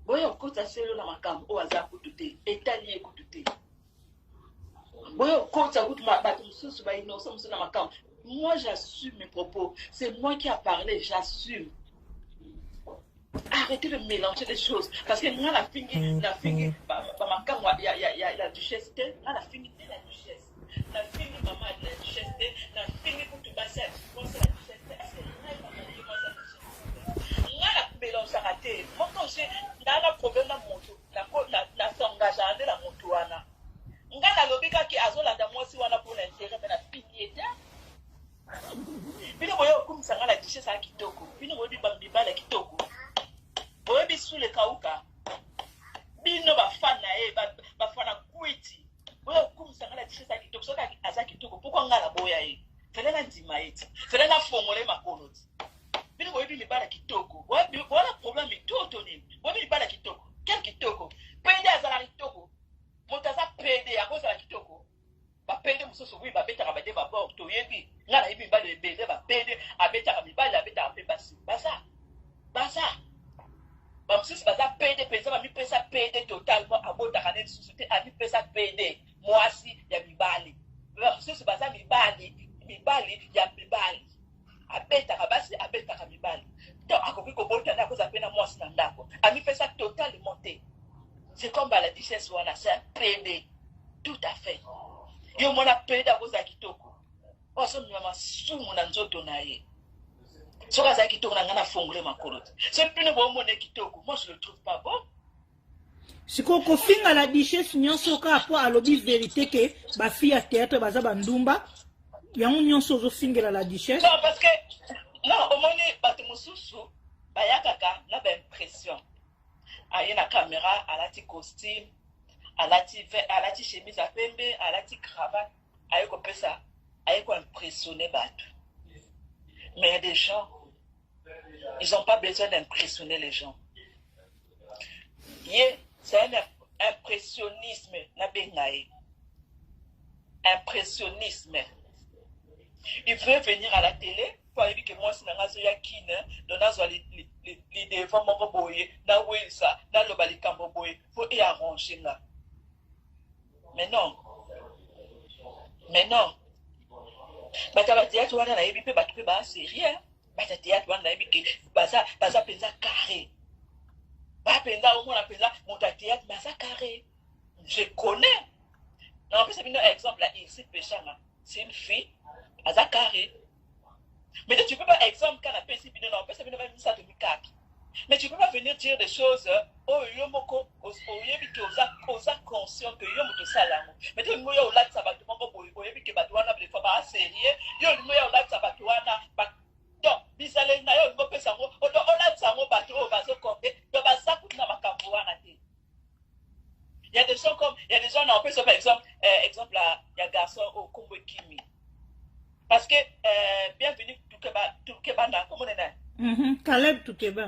Boya okota selo na makambo oyo aza kutu te. Etali ye kutu te. Boya okota kutu bato mosusu ba innocent mosusu na makambo. Moi j'assume mes propos. C'est moi qui a parlé, j'assume. Arrêtez de mélanger les choses. Parce que moi, la fingi, la fingi, ba makambo, ya, ya, ya, la duchesse te, nga la fingi te la duchesse. La fingi maman la duchesse te, la fingi kutu basi, mwasi la duchesse te. Est-ce que ngai maman ye mwasi la duchesse te? Nga la mélangeaka te. Moi, quand j'ai, na na problème na moto, na ko, na, na s'engageaka nde na moto wana. Nga nalobi kaka azolanda mwasi wana pour l'intérêt, mais na fingi ye te. Bino boye okumisa nga la duchesse ya kitoko. Bino boyebi ba mibali ya kitoko. Boyebi sule kauka. Bino ba fan na ye, ba fan na kwiti. Boye okumisa nga la duchesse ya kitoko. Soki aza kitoko, pourquoi nga na boya ye? Fele na ndima ye ti. Fele na fongola ye makolo ti. Bino boyebi mibali ya kitoko. Boyebi, boyebi problème mitoto nini? Boyebi mibali ya kitoko. Quel Nga nayebi mibali ebele ba PD, abetaka mibali, abetaka mpe basi. Baza. Baza. Bamosusu baza PD mpenza, bamipesa PD totalement, abotaka nde lisusu te, amipesa PD, mwasi ya mibali. Bamosusu baza mibali, mibali ya mibali. Abetaka basi, abetaka mibali. To akoki kobota nde akozala mpe na mwasi na ndako. Amipesa totalement te. C'est comme ba la duchesse wana, c'est un PD. Tout à fait. Yo mona PD akozala kitoko. Oyo azomema masumu na nzoto na ye. Soki azali kitoko na ngai nafongole makolo te. Soki bino bomona ye kitoko, moi je le trouve pas bon. Sikoyo kofinga la duchesse nyonso kaka mpo alobi verité ke ba fille ya théâtre baza ba ndumba, yango nyonso ozofingela la duchesse. Non, parce que non, omoni bato mosusu bayakaka na ba impression. Aye na caméra, alati costume, alati alati chemise ya pembe, alati cravate, aye kopesa, aye ko impressionner bato. Mais il y a des gens, ils ont pas besoin d'impressionner les gens. Ye, c'est un impressionnisme, nabenga ye. Impressionnisme. Il veut venir à la télé po ayebi ke mwasi na nga azoya Kin, donc nazwa li devant moko boye, nawelisa, naloba likambo boye po e arranger nga. Mais non. Mais non. Bato ya ba théâtre wana nayebi pe bato pe ba sérieux. Bato ya théâtre wana nayebi ke baza baza penza carré. Ba penza omona penza moto ya théâtre mais aza carré. Je connais. Na opesa bino exemple ya Irsite Peshanga. C'est une fille, aza carré. Mais tu peux pas exemple quand napesi bino na opesa bino même misato mikaki. Mais tu peux pas venir dire des choses oyo yo moko oyebi ke oza oza conscient que yo moto osala yango. Mais tu olingi oya olatisa bato moko boye oyebi ke bato wana des fois ba sérieux, yo olingi oya olatisa bato wana ba donc bizaleli na yo olingi opesa yango donc olatisa yango bato oyo bazo compter donc baza kutu na makambo wana te. Il y a des gens comme, il y a des gens, on peut par exemple, exemple ya garçon au Congo Kimi. Parce que, bienvenue Tukeba, Tukebana, comment on est? Caleb Tukeba.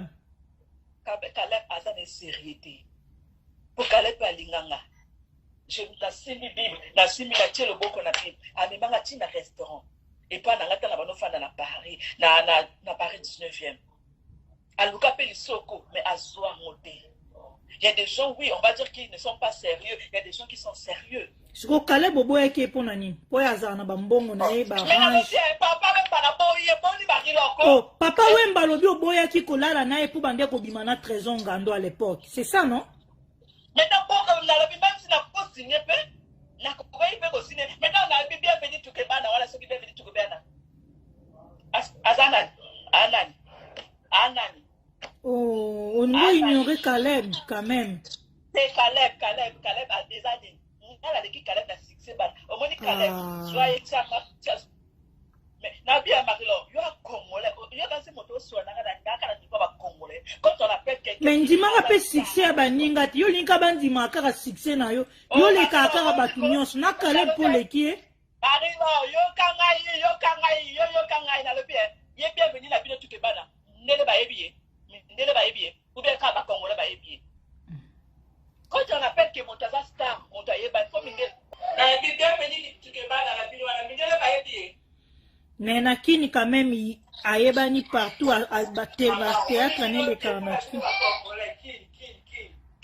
Caleb aza na sérieuté. Pour Caleb alinganga. Je nasimbi Bible, nasimbi na tie loboko na Bible. Amemanga ti na restaurant. Et pas na ngata na bano fanda na Paris, na na na Paris 19e. Aluka pe lisoko, mais azwa ngote. Il y a des gens, oui, on va dire qu'ils ne sont pas sérieux. Il y a des gens qui sont sérieux. Siko Caleb oboyaki ye mpona nini? Mpo ye azala na bambongo na ye ba Mais range. nalobi, papa Wemba na boyi ye, boni bakiloko. Oh, papa Wemba alobi oboyaki kolala na ye mpo bande kobima na Trésor Ngando à l'époque. C'est ça, non? Mais d'abord, nalobi même si nakosigner mpe, nakoki mpe kosigner. Maintenant, nalobi bienvenue Tukebana, wana soki bienvenue Tukebana. Aza nani? Anani? Anani? Oh, on doit ignorer Caleb quand même. C'est Caleb, Caleb, Caleb, eza nini? Nga naleki Caleb na succès bana. Omoni Caleb, zwa ye tia ma, tia. Mais na bien Marie-Laure, yo Congolais, yo kasi moto oswa nanga na ngaka na niveau ba Congolais. Quand on appelle quelqu'un Mais ndimaka pe succès ya baninga te. Yo linka bandima kaka succès na yo. Yo leka kaka bato nyonso. Na Caleb po leki ye. Marie-Laure, yoka ngai, yoka ngai, yo yoka ngai nalobi ye bienvenue na bino Tukebana. Ndele bayebi ye. Ndele bayebi ye. Ou bien kaka ba Congolais bayebi ye. Quand on appelle que moto aza star, moto ayeba, il faut mindele. Bienvenue Tukebana na bino wana, mindele bayebi ye. Mais na Kini quand même ayebani partout ba théâtre nelekaka na Kini.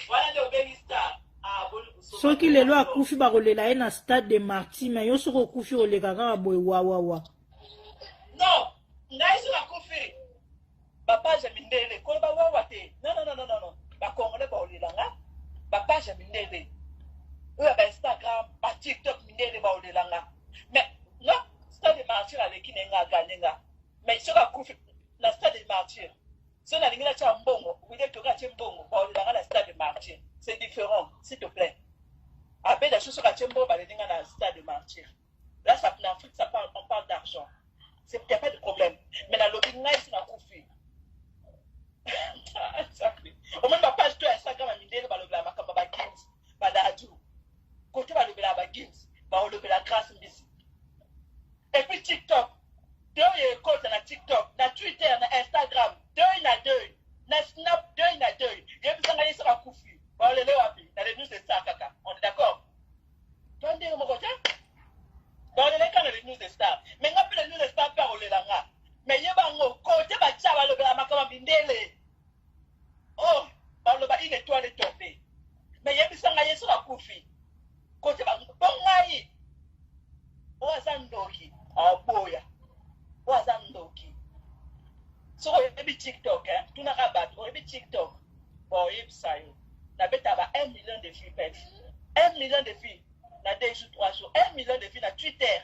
Wana nde obengi star. Ah, boni kosoba. Soki lelo akufi bakolela ye na stade de Martyrs, mais yo soki okufi oleka kaka boye wawawa. Non, ngai soki akufi ba page ya mindele koloba wawa te. Non, non, non, non, non, non. Ba Congolais baolela nga, ba page ya mindele oyo ya ba Instagram, ba TikTok mindele baolela nga. Mais non, stade de Martyrs aleki na nga agane nga. Mais soki akufi na stade de Martyrs, soki nalingi natia mbongo, wile toka atie mbongo, baolela nga na stade de Martyrs. C'est différent, s'il te plaît. Abeda soki atie mbongo baleli nga na stade de Martyrs. Là, ça, en Afrique, ça parle, on parle d'argent. C'est, y a pas de problème. Mais na lobi ngai si nakufi. Au même page to Instagram ya mindele balobela makambo ba Gims, ba Dadju. Côté balobela ba Gims, balobela Grâce Mbisi. Et puis TikTok, deuil ekota na TikTok, na Twitter, na Instagram, deuil na deuil, na Snap, deuil na deuil. Yebisa ngai soki akufi. Balele wapi? Na les news de star kaka. On est d'accord? Toi ndenge moko te. Balele kaka na les news de star. Mais nga pe les news de TikTok, hein? Tunaka bato, oyebi TikTok. Bon, oyebisa yo. Nabeta ba 1 million de vues pet. 1 million de vues na 2 jours, 3 jours. 1 million de vues na Twitter.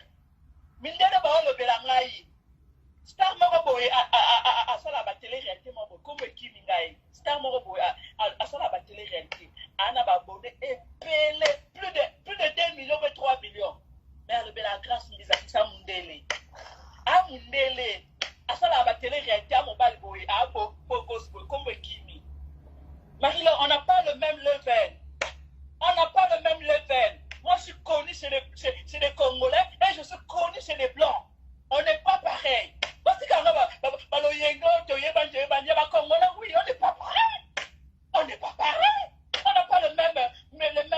Mindele baolobela ngai. Star moko boye asala ba télé réalité moko boye. Kombo ekimi ngai. Star moko boye asala ba télé réalité. Ana ba abonné ebele plus de 2 millions pe 3 millions. Mais alobela Grâce Mbizakisa mundele. A mundele asalaka ba télé réalité ya mobali boye a bogos boye kombo ekimi. Marie-Laure, on n'a pas le même level. On n'a pas le même level. Moi, je suis connu chez les Congolais et je suis connu chez les Blancs. On n'est pas pareil. Parce que Congolais, oui, on n'est pas pareil. On n'est pas pareil. On n'a pas le même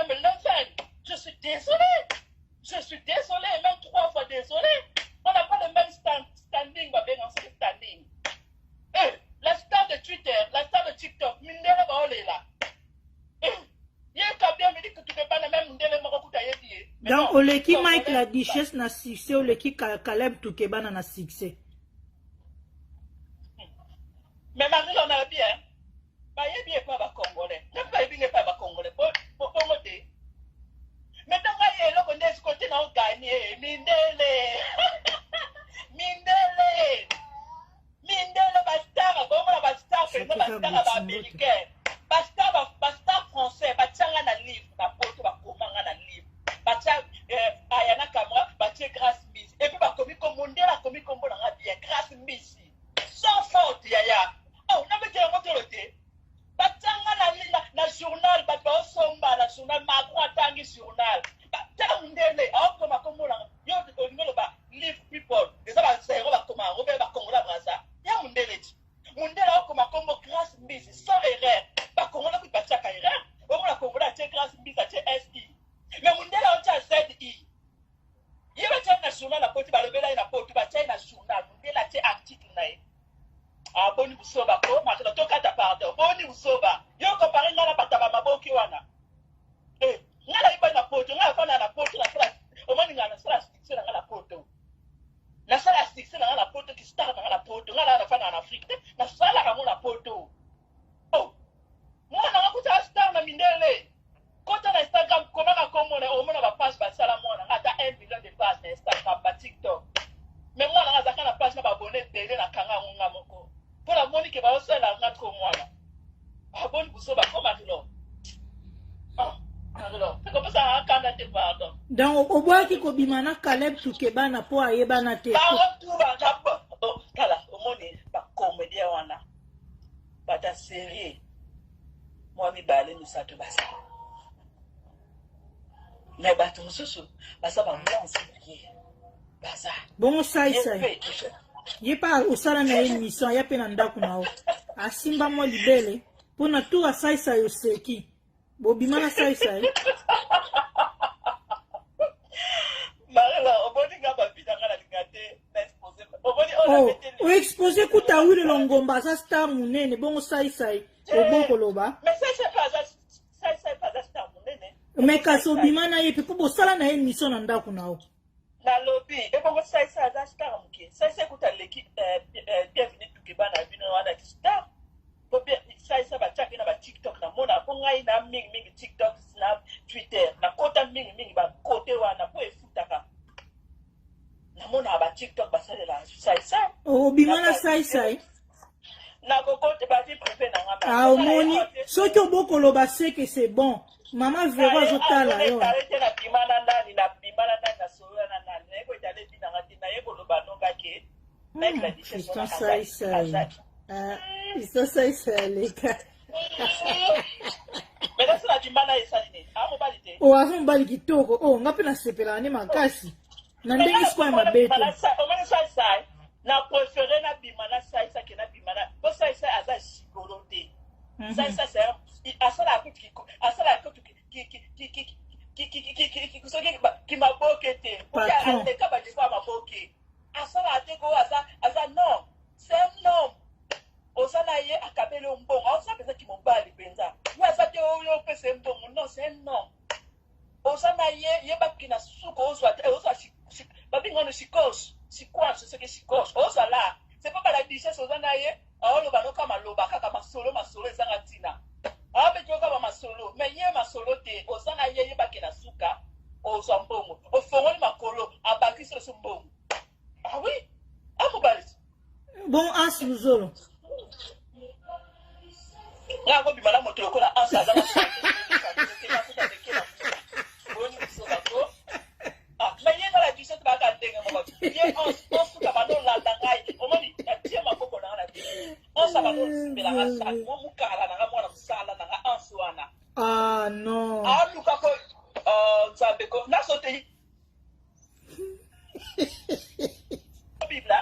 level. Je suis désolé. Je suis désolé, même trois fois désolé. On n'a pas le même standing, standing. Eh, la star de Twitter, la star de TikTok, mindele baolela. Eh, ye kabia midi kutukebana même mindele moko kuta yebi ye. Donc oleki Mike la Duchesse na succès, oleki Caleb Tukebana na succès. Mais Marie on a bien. Bayebi epa bacongolais, nga mpe bayebi nga epa bacongolais bongo te. Maintenant ngai eloko nde esiko te na oganye mindele, mindele, mindele, bastar bomona, bastar mpenza, bastar ya baaméricain, bastar français batianga na livre na poto, bakomanga na livre, batia Ayana Kamra, batie Grâce Mbisi et puis bakomi kombo, ndele akomi kombo nanga bien, Grâce Mbisi sans faute. Yaya, oh, nabeti yango tolo te. Batianga na journal, bato baosomba na journal, Macron atangi journal. Tala mundele aokoma kombo nanga. Yo olingi oloba livre people eza bazero, bakoma yango mpe bakongola braza ya mundele ti mundele aokoma kombo Grâce Mbisi sans erreur. Bakongola kuti batiaka erreur, omona kongola atie Grâce Mbisi, atie si, mais mundele aotia zi. Ye batia na journal na poti, balobela ye na poto, batia ye na journal, mundele atie article na ye. Ah, boni busoba ko makila tokata, pardon, boni busoba. Yo compare ngai na bato ba maboki wana. Eh, ngai nayeba na poto, ngai afanda na poto, nasala, omoni ngai nasala succès na ngai na poto, nasala succès na ngai na poto, kistar na ngai na poto. Ngai naa nafanda na Afrique te, nasalaka yango na poto. Oh, mwana nga kuta star na mindele. Kota na Instagram, komaka kombo na, omona bapage basala mwana nga ata 1 million de page na Instagram, baTikTok. Mais mwana nga azalaka na page na babone ebele, na kanga yango nga moko mpo namoni ke baosalela nga trop. Mwana aboni buso bakoma rilo kopesaka kanda te, pardon. Donc obwaki kobima na Caleb Tukebana mpo ayebana te? Bango tu tala, omoni bacomédien wana, bato ya série mwa mibale misato baza, mais bato mosusu baza bamwa série baza. Bongo Saisai, ye mpe osala na ye mission, aya mpe na ndako na yo, asimba mwa libele mpo na tour asaisai, oseki bobima na Saisai. Marela, omoni nga babina, nga nalinga te na expose, omoni oyo oexpose kuta Awilo Longomba aza star monene, bongo Saisai obokoloba. Mais Saisai mpe aza, Saisai mpe aza star monene. Mais kasi obima na ye mpe mpo bosala na ye mission na ndako na yo. Nalobi ebongo Saisai aza star moke? Saisai kuta aleki Bienvenu Tukeba na bino wana ki star, po Saisai batiaki na baTikTok, namona mpo ngai na mingimingi TikTok na Twitter, nakota mingimingi bakote wana mpo efutaka, namonaka baTikTok basalela Saisai. Obima na Saisai? Nakokote bavie privée na nga. Ah, omoni, soki obokoloba seke c'est bon, mama Vero azotala yo. Te, nabima na nani? Nabima na nani? Nasolola na nani? Naye koetala ebinanga te, naye koloba nokake. Fiston Saisai, Fiston Saisai aleka. Mais nasi nabima na esali nini? A mobali te. O, aza mobali kitoko. O, nga mpe nasepelaka nde makasi na ndenge sikoyo ya mabe te. Omoni Saisai, na préféré nabima na Saisai ke nabima na, po Saisai aza gigolo te. Saisai asalaka kutu, asalaka kutu soki kimaboke te, aleka badefo ya maboke, asalaka te ko aza non, c'est un homme. Oza na ye, akabeli yo mbongo, aoza mpenza kimobali mpenza. Yo aza te oyo opesa ye mbongo, non, c'est un homme. Oza na ye, yebaki na suka ozwa, ozwa babingano sikos sikwas, soki sikos ozwa la, c'est pas bala Duchesse. Oza na ye. Aoloba noka maloba kaka masolo masolo ezanga ntina. Aobeti yoka ba masolo mais ye masolo te oza na ye yebake na suka ozwa mbongo ofongoli makolo abakisi osu mbongo. Ah oui, amobali. Bon Hans Luzolo. Nga akobima na moto lokola Hans aza na boni biso bako. Ah, mais ye na la duchesse baka ndenge moko. Ye Hans, Hans suka bando landa ngai. Omoni natie maboko na nga na te. Hans abando osimbela nga sac. Mwa mukala na nga mwana mosala na nga Hans wana. Ah non. Aluka ko oh, Nzambe ko nasote Bible.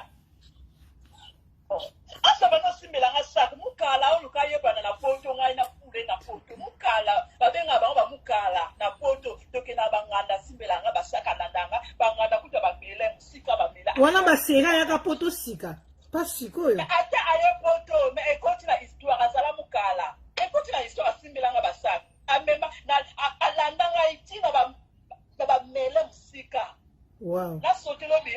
Asa bazosimbela nga sac mukala oluka yebana na poto ngai na fule na poto mukala babenga bango bamukala na poto tokenda banganda simbela nga basaka alanda nga banganda kuta bamele mosika bamela wana basera ayaka poto sika pa sikoyo ata aye poto mais ekoti na histoire azala mukala ekoti na histoire asimbela nga basak amema alanda ngai ntina na bamele mosika. Wow. Nasoki lobi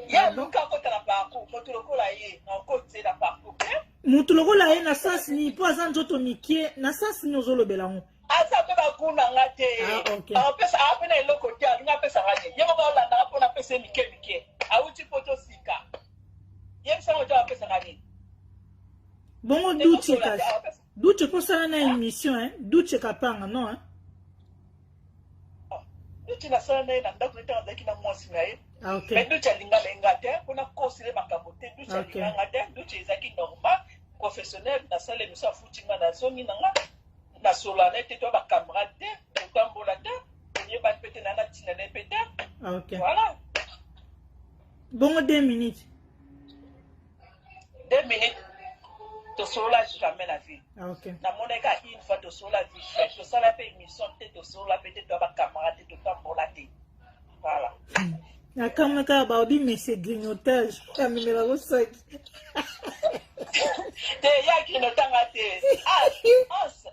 ye aluka akota na parcours moto lokola ye nakoti ye na parcours te. Moto lokola ye na sens nini mpo aza nzoto mikie na sens nini ozolobela yango? Aza mpe bakuna nga te. Ah, okay. Apesa ape na eloko te alingi apesa nga te ye moko aolandaka mpo napesa ye mike mike awuti poto sika yebisa ngo te apesa nga nini. Bongo Duce kasi Duce mpo osala na émission hein? Duce Kapanga non hein? Duce nasala na ye na ndako ntango azalaki na mwasi na ye. Ah, okay. Mais Duce alinga na ye nga te mpona kosele makambo te. Duce okay. alinga nga te. Duce ezalaki normal professionnel nasala émission afuti nga nazongi na nga nasolola na ye te to bacamarade te totambola te toyebani mpe te na na ntina na ye mpe te. Ah, okay. Voilà. Bongo 2 minutes. 2 minutes tosolola jamais na vie. Ah, okay. Namonaki kaka une fois tosolola vite fait tosala mpe émission te tosolola mpe te toya bacamarade te totambola te voilà. Nakamwe kaka baobi monsieur grignotage amemela kosaki te ye agrignotanga te os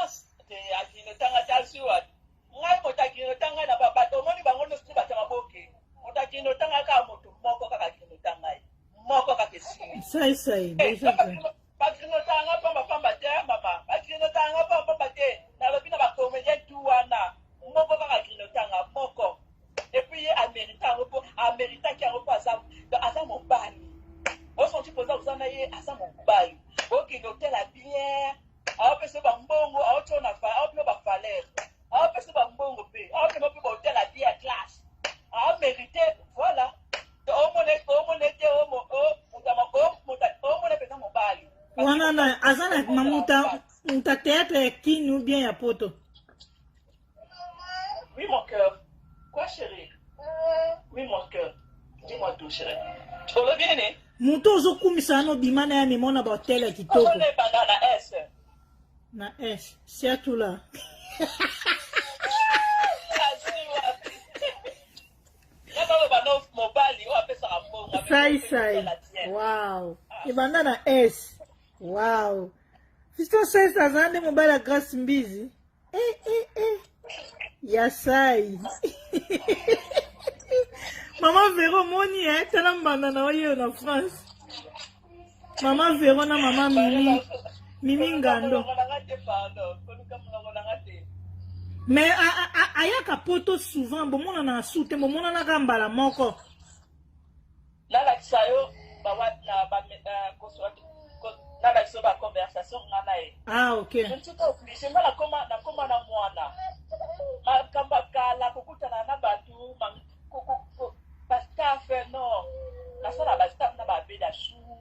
os te agrignotanga te azwi wapi ngai moto agrignota ngai na babato omoni bango nyonso te bato ya maboke moto agrignota ngai kaka moto moko kaka agrignota ngai moko kaka esili saisai deja bagrignota nga pamba pamba te mama bagrignota nga pamba pamba te nalobi na bacomédien tu wana moko kaka agrignota nga moko et puis ye amérita yango mpo améritaki yango mpo aza aza mobali osonti mpoza oza na ye aza mobali okende otela bien aopesa bambongo aotio na aopesa bavaleur aopesa bambongo mpe aokende mpe baotela bien ya classe amérite voilà. Omona ete omona mpenza mobali wana na aza na mamuta muta théâtre ya kini ou bien ya poto. Oui mon cœur. Quoi chérie? Oui mon cœur. Dis-moi tout chérie. Olobi nini? Moto ozokumisa wana obima na ye amema na bahotel ya kitoko. Omona ebanda na S. Na S. Siatula. Sai sai. Wow. Ebanda na S. Wow. Fiston Sai aza nde mobali ya Grace Mbizi. Eh eh eh. Ya sai. Mama Vero moni eh tala mbanda na oyo na France. Mama Vero na mama Mimi. Mimi Ngando. Mais ayaka poto souvent bomonana su te bomonanaka mbala moko. Nalakisa yo nalakisa yo baconversation nga na ye. Ah, ok. Je ne suis pas obligée nga nakoma nakoma na mwana makambo ya kala kokutana na bato bastaff non nasala bastaff na babeda chou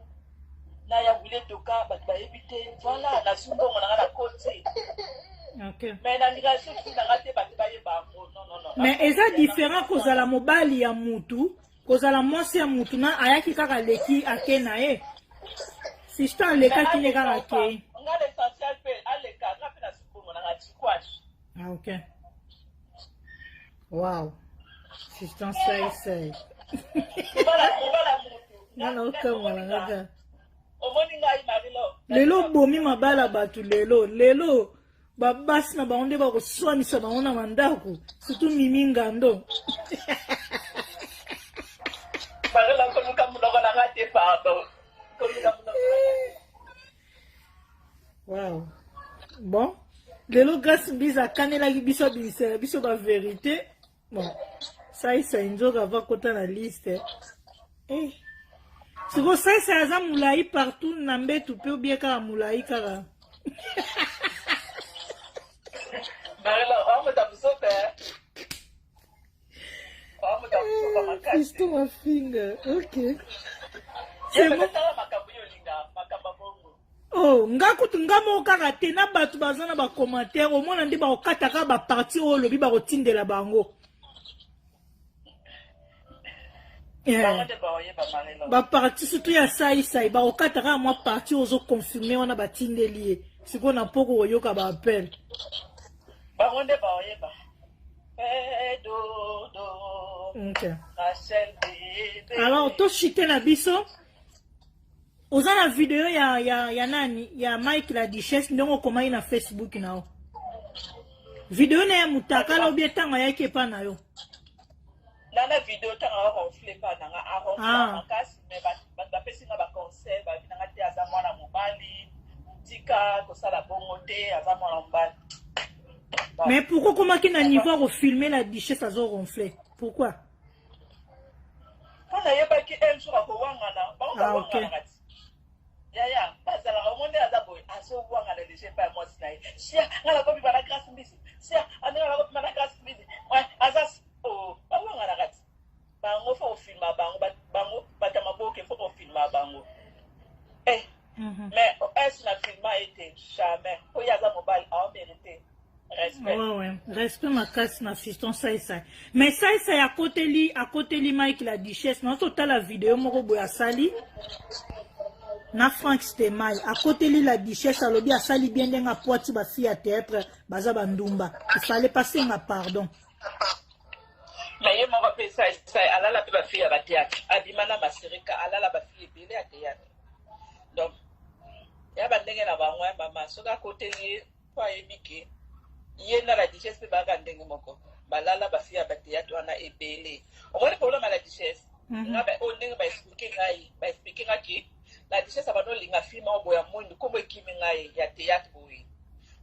na ya wile toka bato bayebi te voilà nazwi mbongo na nga na koti. Okay. Mais nalingaka soki na nga te bato bayeba yango non non non. Mais eza différent kozala mobali ya mutu kozala mwasi ya mutu na ayaki kaka leki ake na ye Fiston alekaki nde kaka akei. Nga l'essentiel mpe aleka nga mpe nazwi mbongo na nga tikwashi. Ah, ok. Wow. Fiston sai sai. Mobala mutu. Nga na okamwa na nga kaka. Omoni ngai Marilo. Lelo obomi mabala bato lelo lelo babasi na bango nde bakoswanisa bango na bandako surtout Mimi Ngando. Marilo koluka monoko na nga te pardon. Wow. Bon. Lelo Grace Mbiza akanelaki biso abimisela biso ba verité. Bon. Saisa nzoka va kota na liste. Eh. Siko Saisa aza mulayi partout na mbetu pe obie kaka mulayi kaka. Marela, oamota buzoba. Fiston mafinga ok oh nga kutu nga moko kaka te na bato baza na bacommentaire omona nde bakokata kaka baparti oyo olobi bakotindela bango baparti surtout ya saisai bakokata kaka mwa parti oyo ozoconfirme wana batindeli ye sikoyo na mpoko koyoka baappel bango nde baoyeba Eh, dodo. Okay. Rachel bébé. Alors, tochite na biso oza na video ya, ya, ya nani ya Mike la Duchesse ndenge okomaki na Facebook na yo video na ya mutakala obie ntango ayaki epa na yo nana video ntango aronfle epa na nga aronfle ah. makasi mais bato bapesi nga baconseil babi na nga te aza mwana mobali tika kosala bongo te aza mwana mobali. Mais pourquoi okomaki na niveau ya kofilme la duchesse azo ronfle pourquoi? Mpo nayebaki un jour akowangana bango ah, bawanganaka ti yaya bazalaka omoni aza boye azowangana deja epai ya mwasi na ye sia nga nakobima na grace mbisi sia andenge nakobima na grace mbisi aza oh, bawanganaka ti bango fo kofilma bango bango bato ya maboke fo kofilma bango eh mhm. mais es na filma ye te jamais po ye aza mobali aomerite respect ouais, ouais. Respect makasi na fiston saisai mais saisai akoteli akoteli mike la duchesse nazo totala video moko boye asali na frank stemai akoteli la duchesse alobi asali bien ndenge apwati bafille ya théâtre baza bandumba ifale pasenga pardon. Mais ye moko mpe sai alala mpe bafille ya batheatre abima na masirika alala bafille ebele ya théâtre donc ya bandenge na bango ya mama soki akoteli ye mpo ayebi ke ye na la duchesse mpe bayaka ndenge moko balala bafille ya batheatre wana ebele omoni problème ya la duchesse mhm. nga oyo ndenge baexplike ngai baexplike nga ke la duchesse abanda olinga fille moko boye ya mwindu nkombo ekimi ngai ya théâtre boye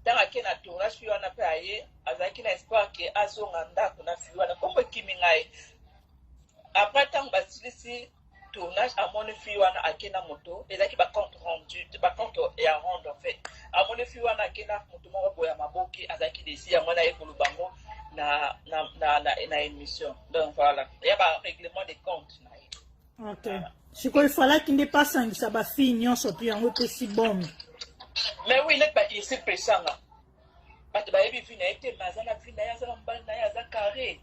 ntango ake na tournage fille wana mpe aye azalaki na espoir ke azonga ndako na fille wana nkombo ekimi ngai après ntango basilisi tournage amoni fille wana ake na moto ezalaki bacompte rendu bacompte ya rendre en fait amoni fille wana ake na moto moko boye ya maboke azalaki desi yango wana aye koloba yango na, na, na, na, na émission donc voilà ya ba règlement des comptes na ye ok sikoyo efalaki nde pasangisa bafille nyonso to yango epesi bombe mais oui neti bairsi pesanga bato bayebi vie na ye te mais aza na vie na ye aza na mobali na ye aza carré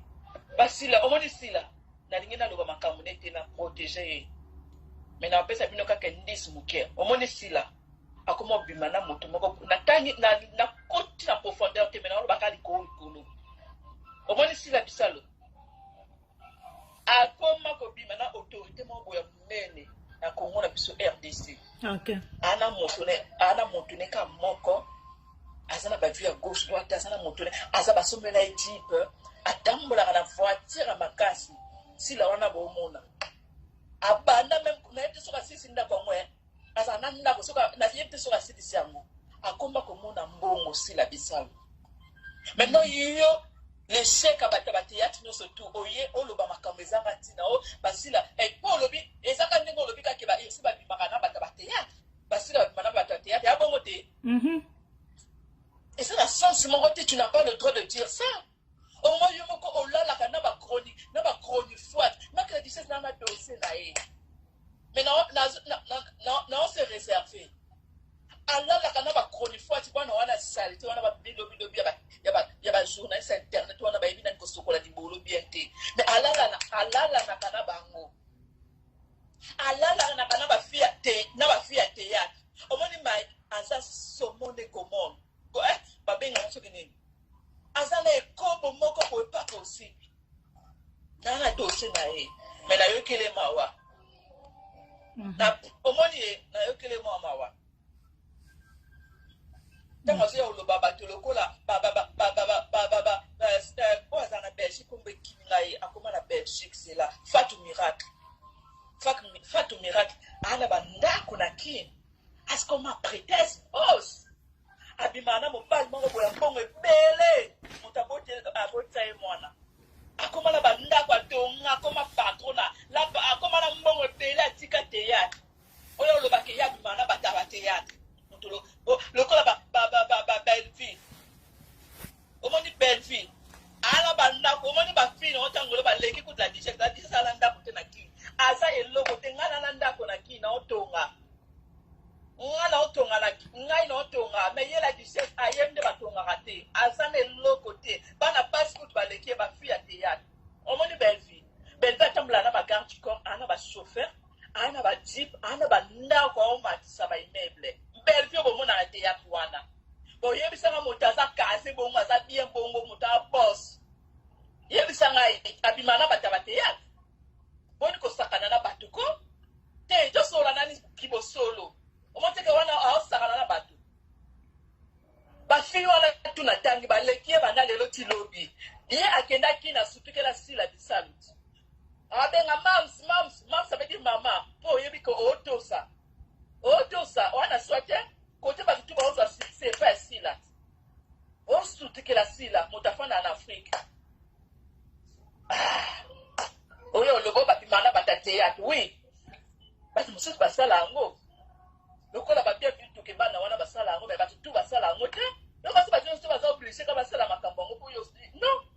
basila omoni sila nalingi naloba makambo ne te na protege ye mais napesa bino kaka indice moke omoni sila akoma obima na moto moko natangi nakoti na profondeur te mais nalobaka likolo likolo omoni sila bisalo akoma kobima na autorité moko boye ya monene na Congo na biso RDC. Okay. Ana moto ne ana moto ne ka moko aza na ba vue ya gauche droite aza na moto ne aza basombela ye jeep atambolaka na voiture ya makasi sila wana bomona abanda meme nayebi te soki asilisi ndako yango eh. Azala na ndako soki nayebi te soki asilisi yango akoma komona mbongo sila bisalu maintenant yo l'échec ya bato ya bateatre nyonso tu oye oloba makambo ezanga ntina o basila mpo olobi ezaka ndenge olobi kaka bairsi babimaka na bato ya bateatre basila babima na bato ya teatre ya bongo te eza na sens moko te tu n'as pas le droit de dire ça omo yo moko olalaka na bachronique na bachronifoite makela duchesse na na dossier na ye mais na se réserver alalaka na bachronifoite bwana wana salite wana babilobilobi ya bajournaliste ya internet wana bayebi nani kosokola libolo bien te mais alalanaka na bango alalanaka na bafille ya théâtre omoni mai aza somone komone babengaka soki nini aza na ekobo moko boye pas possible na na dossier na ye mais nayokele mawa mhm. omoni ye nayokele mwa mawa ntango azoya koloba bato lokola oyo aza na belgique kombo ekimi ngai akoma na belgique zela fatu miracle fatu miracle aa na bandako na Abotisa ye mwana, akoma na bandako, atonga, akoma patrona, akoma na mbongo ebele, atika théâtre. Oyo olobaka ye abima na bato ya bathéâtre, moto lokola Belleville. Omoni Belleville ala bandako, omoni bafine oyo ntango baleki kutu la Duchesse. La Duchesse ala ndako te na Kini, aza eloko te. Ngai nana ndako na Kini, naotonga, nga naotonga na ngai, naotonga. Mais ye la Duchesse aye nde batongaka te, aza na eloko te. Bana basi kutu baleki ye, bafille ya théâtre. Omoni Belleville, Belleville atambola na bagarde du corps, aa na bachauffeur, aa na bajeep, aa na bandako, aomatisa baimmeuble. Belleville bomonaka théâtre wana, boyebisanga moto aza kase bongo, aza bien bongo, moto abos. Yebisa ngai, abima na bato ya bathéâtre? Boni kosakana na bato ko te? Tosola nani kibosolo. Omoteke wana aosakana na bato. Bafille wana tuna ntangi baleki ye banda lelo ti lobi. Ye akendaki na sutukela Sila Bisalu ti abenga mams, mams, mams, abedi mama, mpo oyebi ke otosa, otosa wana swa te. Kote bato tu baozwa succès epai ya Sila, osutukela Sila, moto afanda na Afrique. Ah, oyo oloba babima na bato ya théâtre, oui, bato mosusu basala yango lokola babia bituke, bana wana basala yango. Mais bato tu basala yango te. Yo basi, bato nyonso baza obligé ka basala makambo yango mpo yo non.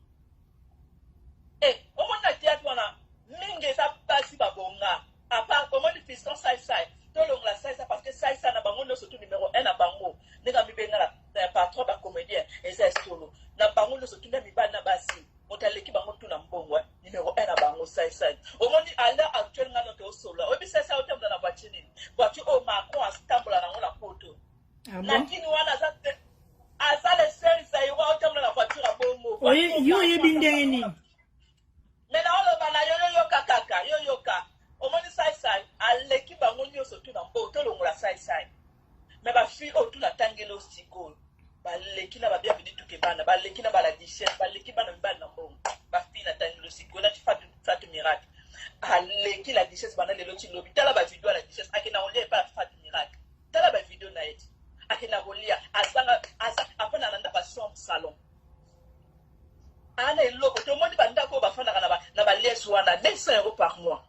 E omoni na théâtre wana mingi eza basi babonga, à part omoni fiston Saisai. Tolongola Saisai parce que Saisai na bango nyonso tu numéro 1 na bango, ndenge amibengala patron bacomédien, eza esolo na bango nyonso tu nde mibali na basi, moto aleki bango tu na mbongo, numéro 1 na bango Saisai. Omoni à l'heure actuelle, nga noke osolola, oyebi Saisai otambola na voiture nini? Voiture oyo Macron atambola nango na Poto. Ah na bon? Kini wana aza le seul Zaïrois otambola na voiture ya bongo. Yo oyebi ndenge nini? Mais naoloba na yo, yoyoka kaka, yoyoka. Omoni Saisai aleki bango nyonso tu na mbo. Tolongola Saisai, mais bafille oyo tu natangeli sikoyo baleki na babienvenu tuke bana, baleki na bala Duchesse, baleki bana mibali na mbongo. Bafille natangeli sikoyo nati Fatu Miracle aleki la Duchesse banda lelo ti lobi. Tala bavideo ya la Duchesse, akenda kolia epai ya Fatu Miracle. Tala bavideo na ye ti akenda kolia, azanga, aza afanda na ndako ya chambre salon, ana eloko. Tomoni bandako oyo bafandaka na baliège wana, 200 € par mois.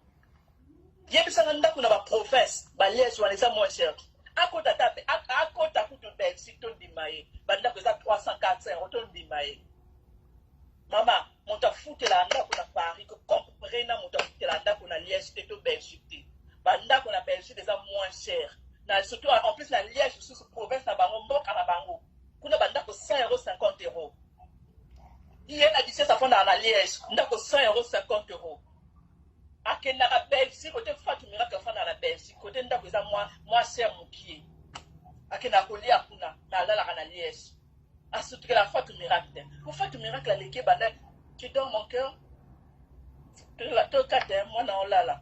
Yebisanga, ndako na baprovince baliège wana eza moins cher? Akota ta, akota kutu Belgique, tondima ye, bandako eza 300, 400 €, tondima ye. Mama, moto afutela ndako na Paris compare na moto afutela ndako na Liège te to Belgique te. Bandako na Belgique eza moins cher na surtout en plus na Liège lisusu, province na bango, mboka na bango kuna, bandako 100 €, 50 €. Ye na Duchesse afandaka na Liège, ndako 100 €, 50 €. Akendaka Belgique kote Fatu Miracle afandaka na Belgique, kote ndako eza mwa cher mokie, akendaka kolia kuna, na alalaka na Liège. Asutukela Fatu Miracle te, po Fatu Miracle aleki ebanda. Tu dors, mon cœur, tokata mwana olala.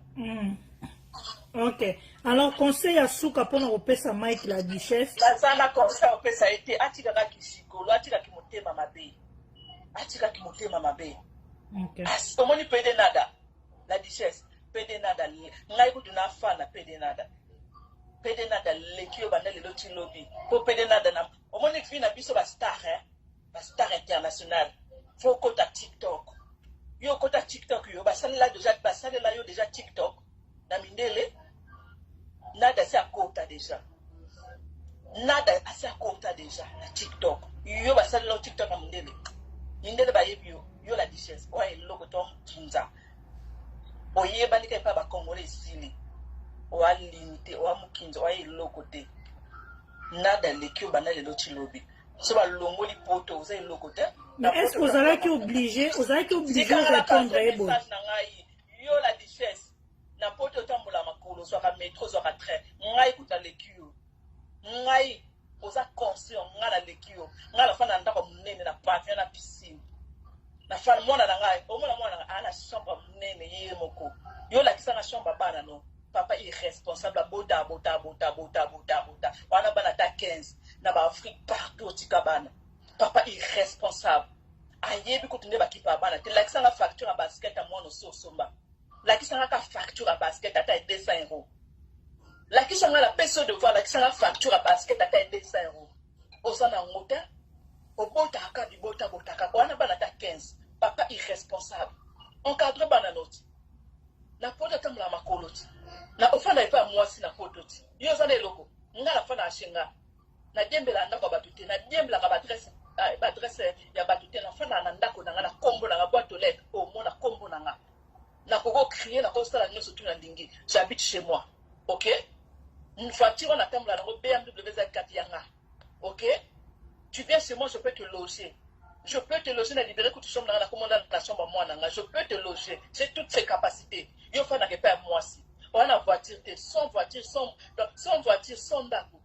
Ok, alors conseil ya suka mpona kopesa Mike la Duchesse? Naza na conseil opesa ye te. Atikaka kisikolo, atikaki motema mabe, atikaki motema mabe. Omoni Pede Nada, la Duchesse, Pede Nada, ngai kutu nafana Pede Nada. Pede Nada leki oyo banda lelo ti lobi, mpo Pede Nada na omoni vi na biso bastar, eh? Bastar international, faut okota TikTok. Yo okota TikTok, yo basalela déjà, basalela yo déjà TikTok na mindele. Nada asi akota déjà, Nada asi akota déjà na TikTok. Yo basalela yo TikTok na mindele, mindele bayebi yo. Yo la Duchesse, oya eloko to nkinza, oyebani kaka epai bacongolais, esili. Oya limité, oya mokinza, oya eloko te. Nada leki yo banda lelo ti lobi. So balongoli poto, oza eloko te. Mais est ce que ozalaki obligé répondre ye boye? Na ngai, yo la Duchesse, na poto otambola makolo, ozwaka métro, ozwaka train. Ngai kuta leki yo, ngai oza conscient, ngai naleki yo. Ngai nafanda na ndako ya monene na pavillon na piscine. Nafanda, mwana na ngai, omona mwana na ngai aa na chambre ya monene ye moko. Yo olakisanga chambre ya bana no. Papa irresponsable, abota, abota, abota, abota, abota, abota wana bana ata 15 na baafrique partout, otika bana. Papa irresponsable, ayebi kutu nde bakipa ya bana te. Lakisanga facture ya basket ya mwana osi osomba. Lakisanga ka facture ya basket ata ya 200 €. Lakisanga, napesi yo devoir, lakisanga facture ya basket ata ya 200 €. Oza na yango te. Obotaka bibota botaka wana bana ata 15. Papa irresponsable. Encadre bana noti. Na poto atambola makolo ti. Na ofanda epai ya mwasi na poto ti. Yo oza na eloko. Nga nafanda na chez nga. Nadiembelaka ndako ya bato te. Nadiembelaka ba adresse ba adresse ya bato te. Nafandaka na ndako na nga na kombo na nga boîte aux lettres omona kombo na nga. Nakoki ko crier nakoki kosala nionso tout nalingi. J'habite chez moi. Ok? Voiture wana natambola nango BMW eza kati ya nga. Ok? Tu viens chez moi, je peux te loger. Je peux te loger na libérer kutu chambre na nga nakomona na chambre ya mwana nga. Je peux te loger. J'ai toutes ces capacités. Yo ofandaka epai ya mwasi. Oza na voiture te, sans voiture, sans, donc, sans voiture, sans ndako.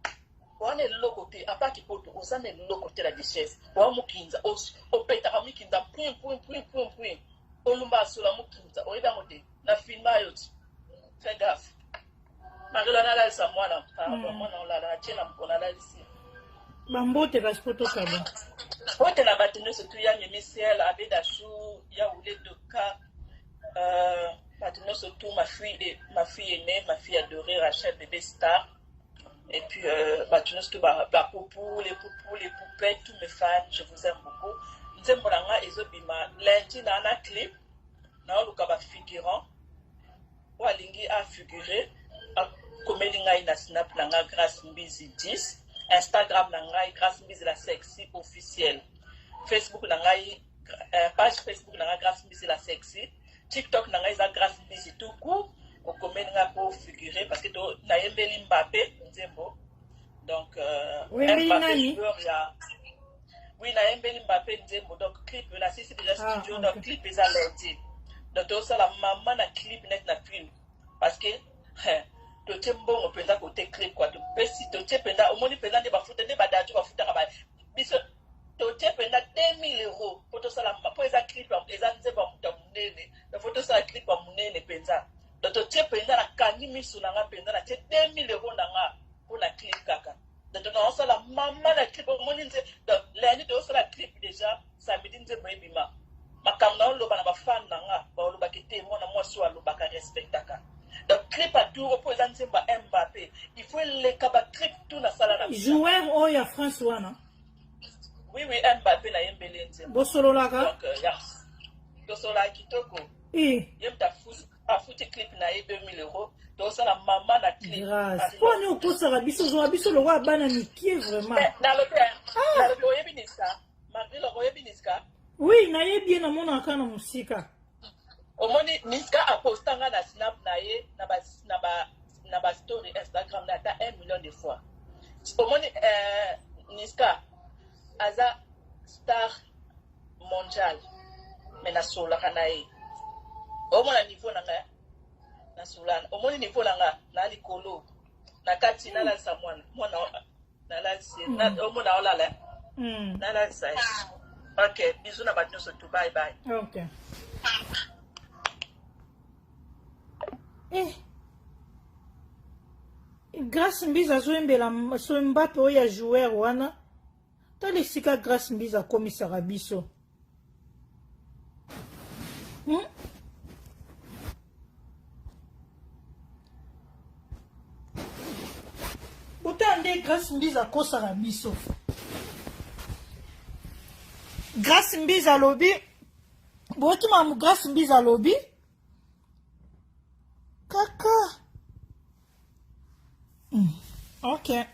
Oza na eloko te, à part kipoto, oza na eloko te la duchesse. Oza mokinza, opetaka mikinza, pui pui pui pui pui. Olumba asola mokinza, oyebi yango te. Na filma yo ti. Fais gaffe. Marila nalalisa mwana, pardon, mwana olala, natie na mokolo nalalisi. Bambote kasi po tokaba. Mbote na bato nyonso tu ya Mimi Ciel, Abe Dachou, ya Oule Doka, bato nyonso tu, ma fille, ma fille aimée, ma fille adorée, Rachel Bébé Star. Et puis, bato nyonso tu, ba, ba poupou, les poupous, les poupettes, tous mes fans, je vous aime beaucoup. Nzembo na nga ezobima lundi na na clip, naoluka ba figurant. Oyo alingi a figurer, akomeli ngai na snap na nga Grace Mbizi 10, Instagram na ngai Grace Mbizi la sexy officielle, Facebook na ngai page Facebook na ngai Grace Mbizi la sexy, TikTok na ngai eza Grace Mbizi tout court. Okomeli ngai po figurer parce que to nayembeli Mbappé nzembo. Donc Oyembeli Mbappé nani? joueur ya Oui, nayembeli Mbappé nzembo. Donc clip na sisi déjà Ah, studio, ok. donc clip eza lundi. Donc tosala mama na clip net na film parce que totie mbongo mpenza kote clip quoi, topesi totie mpenza, omoni mpenza nde bafuta nde badaju bafutaka ba biso totie mpenza 2000 euros po tosala po eza clip eza nzembo ya moto ya monene, donc po tosala clip ya monene mpenza. Donc totie mpenza, nakangi miso na nga mpenza, natie 2000 euros na nga mpo na clip kaka. Donc tozosala mama na clip, omoni nze donc lundi tozosala clip déjà, samedi nzembo ebima. Makambo na oloba na bafan na nga balobaki te, mwana mwasi oyo alobaka respectaka. Donc clip ya tour mpo eza nzembo ya Mbappé, il faut eleka ba clip tout nasala na joueur oyo ya France wana. Oui oui, Mbappé nayembeli nzembo. Bosololaka? Donc ya tosolaka kitoko. Eh. Ye moto afuti clip na ye 2000 euros, tozosala mama na clip. Grâce, mpo ani okosaka biso, ozwaka biso lokola bana mike vraiment. Nalobi nalobi, oyebi Niska Marville, oyebi Niska? Oui, nayebi ye, namonaka kaka na mosika. Omoni Niska aposta nga na snap na ye, na ba story Instagram na ata 1 million de fois. Omoni Niska aza star mondial, mais nasololaka na ye. Omona niveau na nga, nasololaka. Omoni niveau na nga na likolo na kati. Nalalisa mwana, mwana nalalisi, omona olala, nalalisa ye. Ok, bisous na bato nyonso tu, bye bye. Ok. Eh. Grace Mbizi azoyembela so Mbappe oyo ya joueur wana. Tala esika Grace Mbizi akomisaka biso. Botala nde Grace Mbizi akosaka biso. Grace Mbizi alobi, boyoki makambo Grace Mbizi alobi kaka. Ok.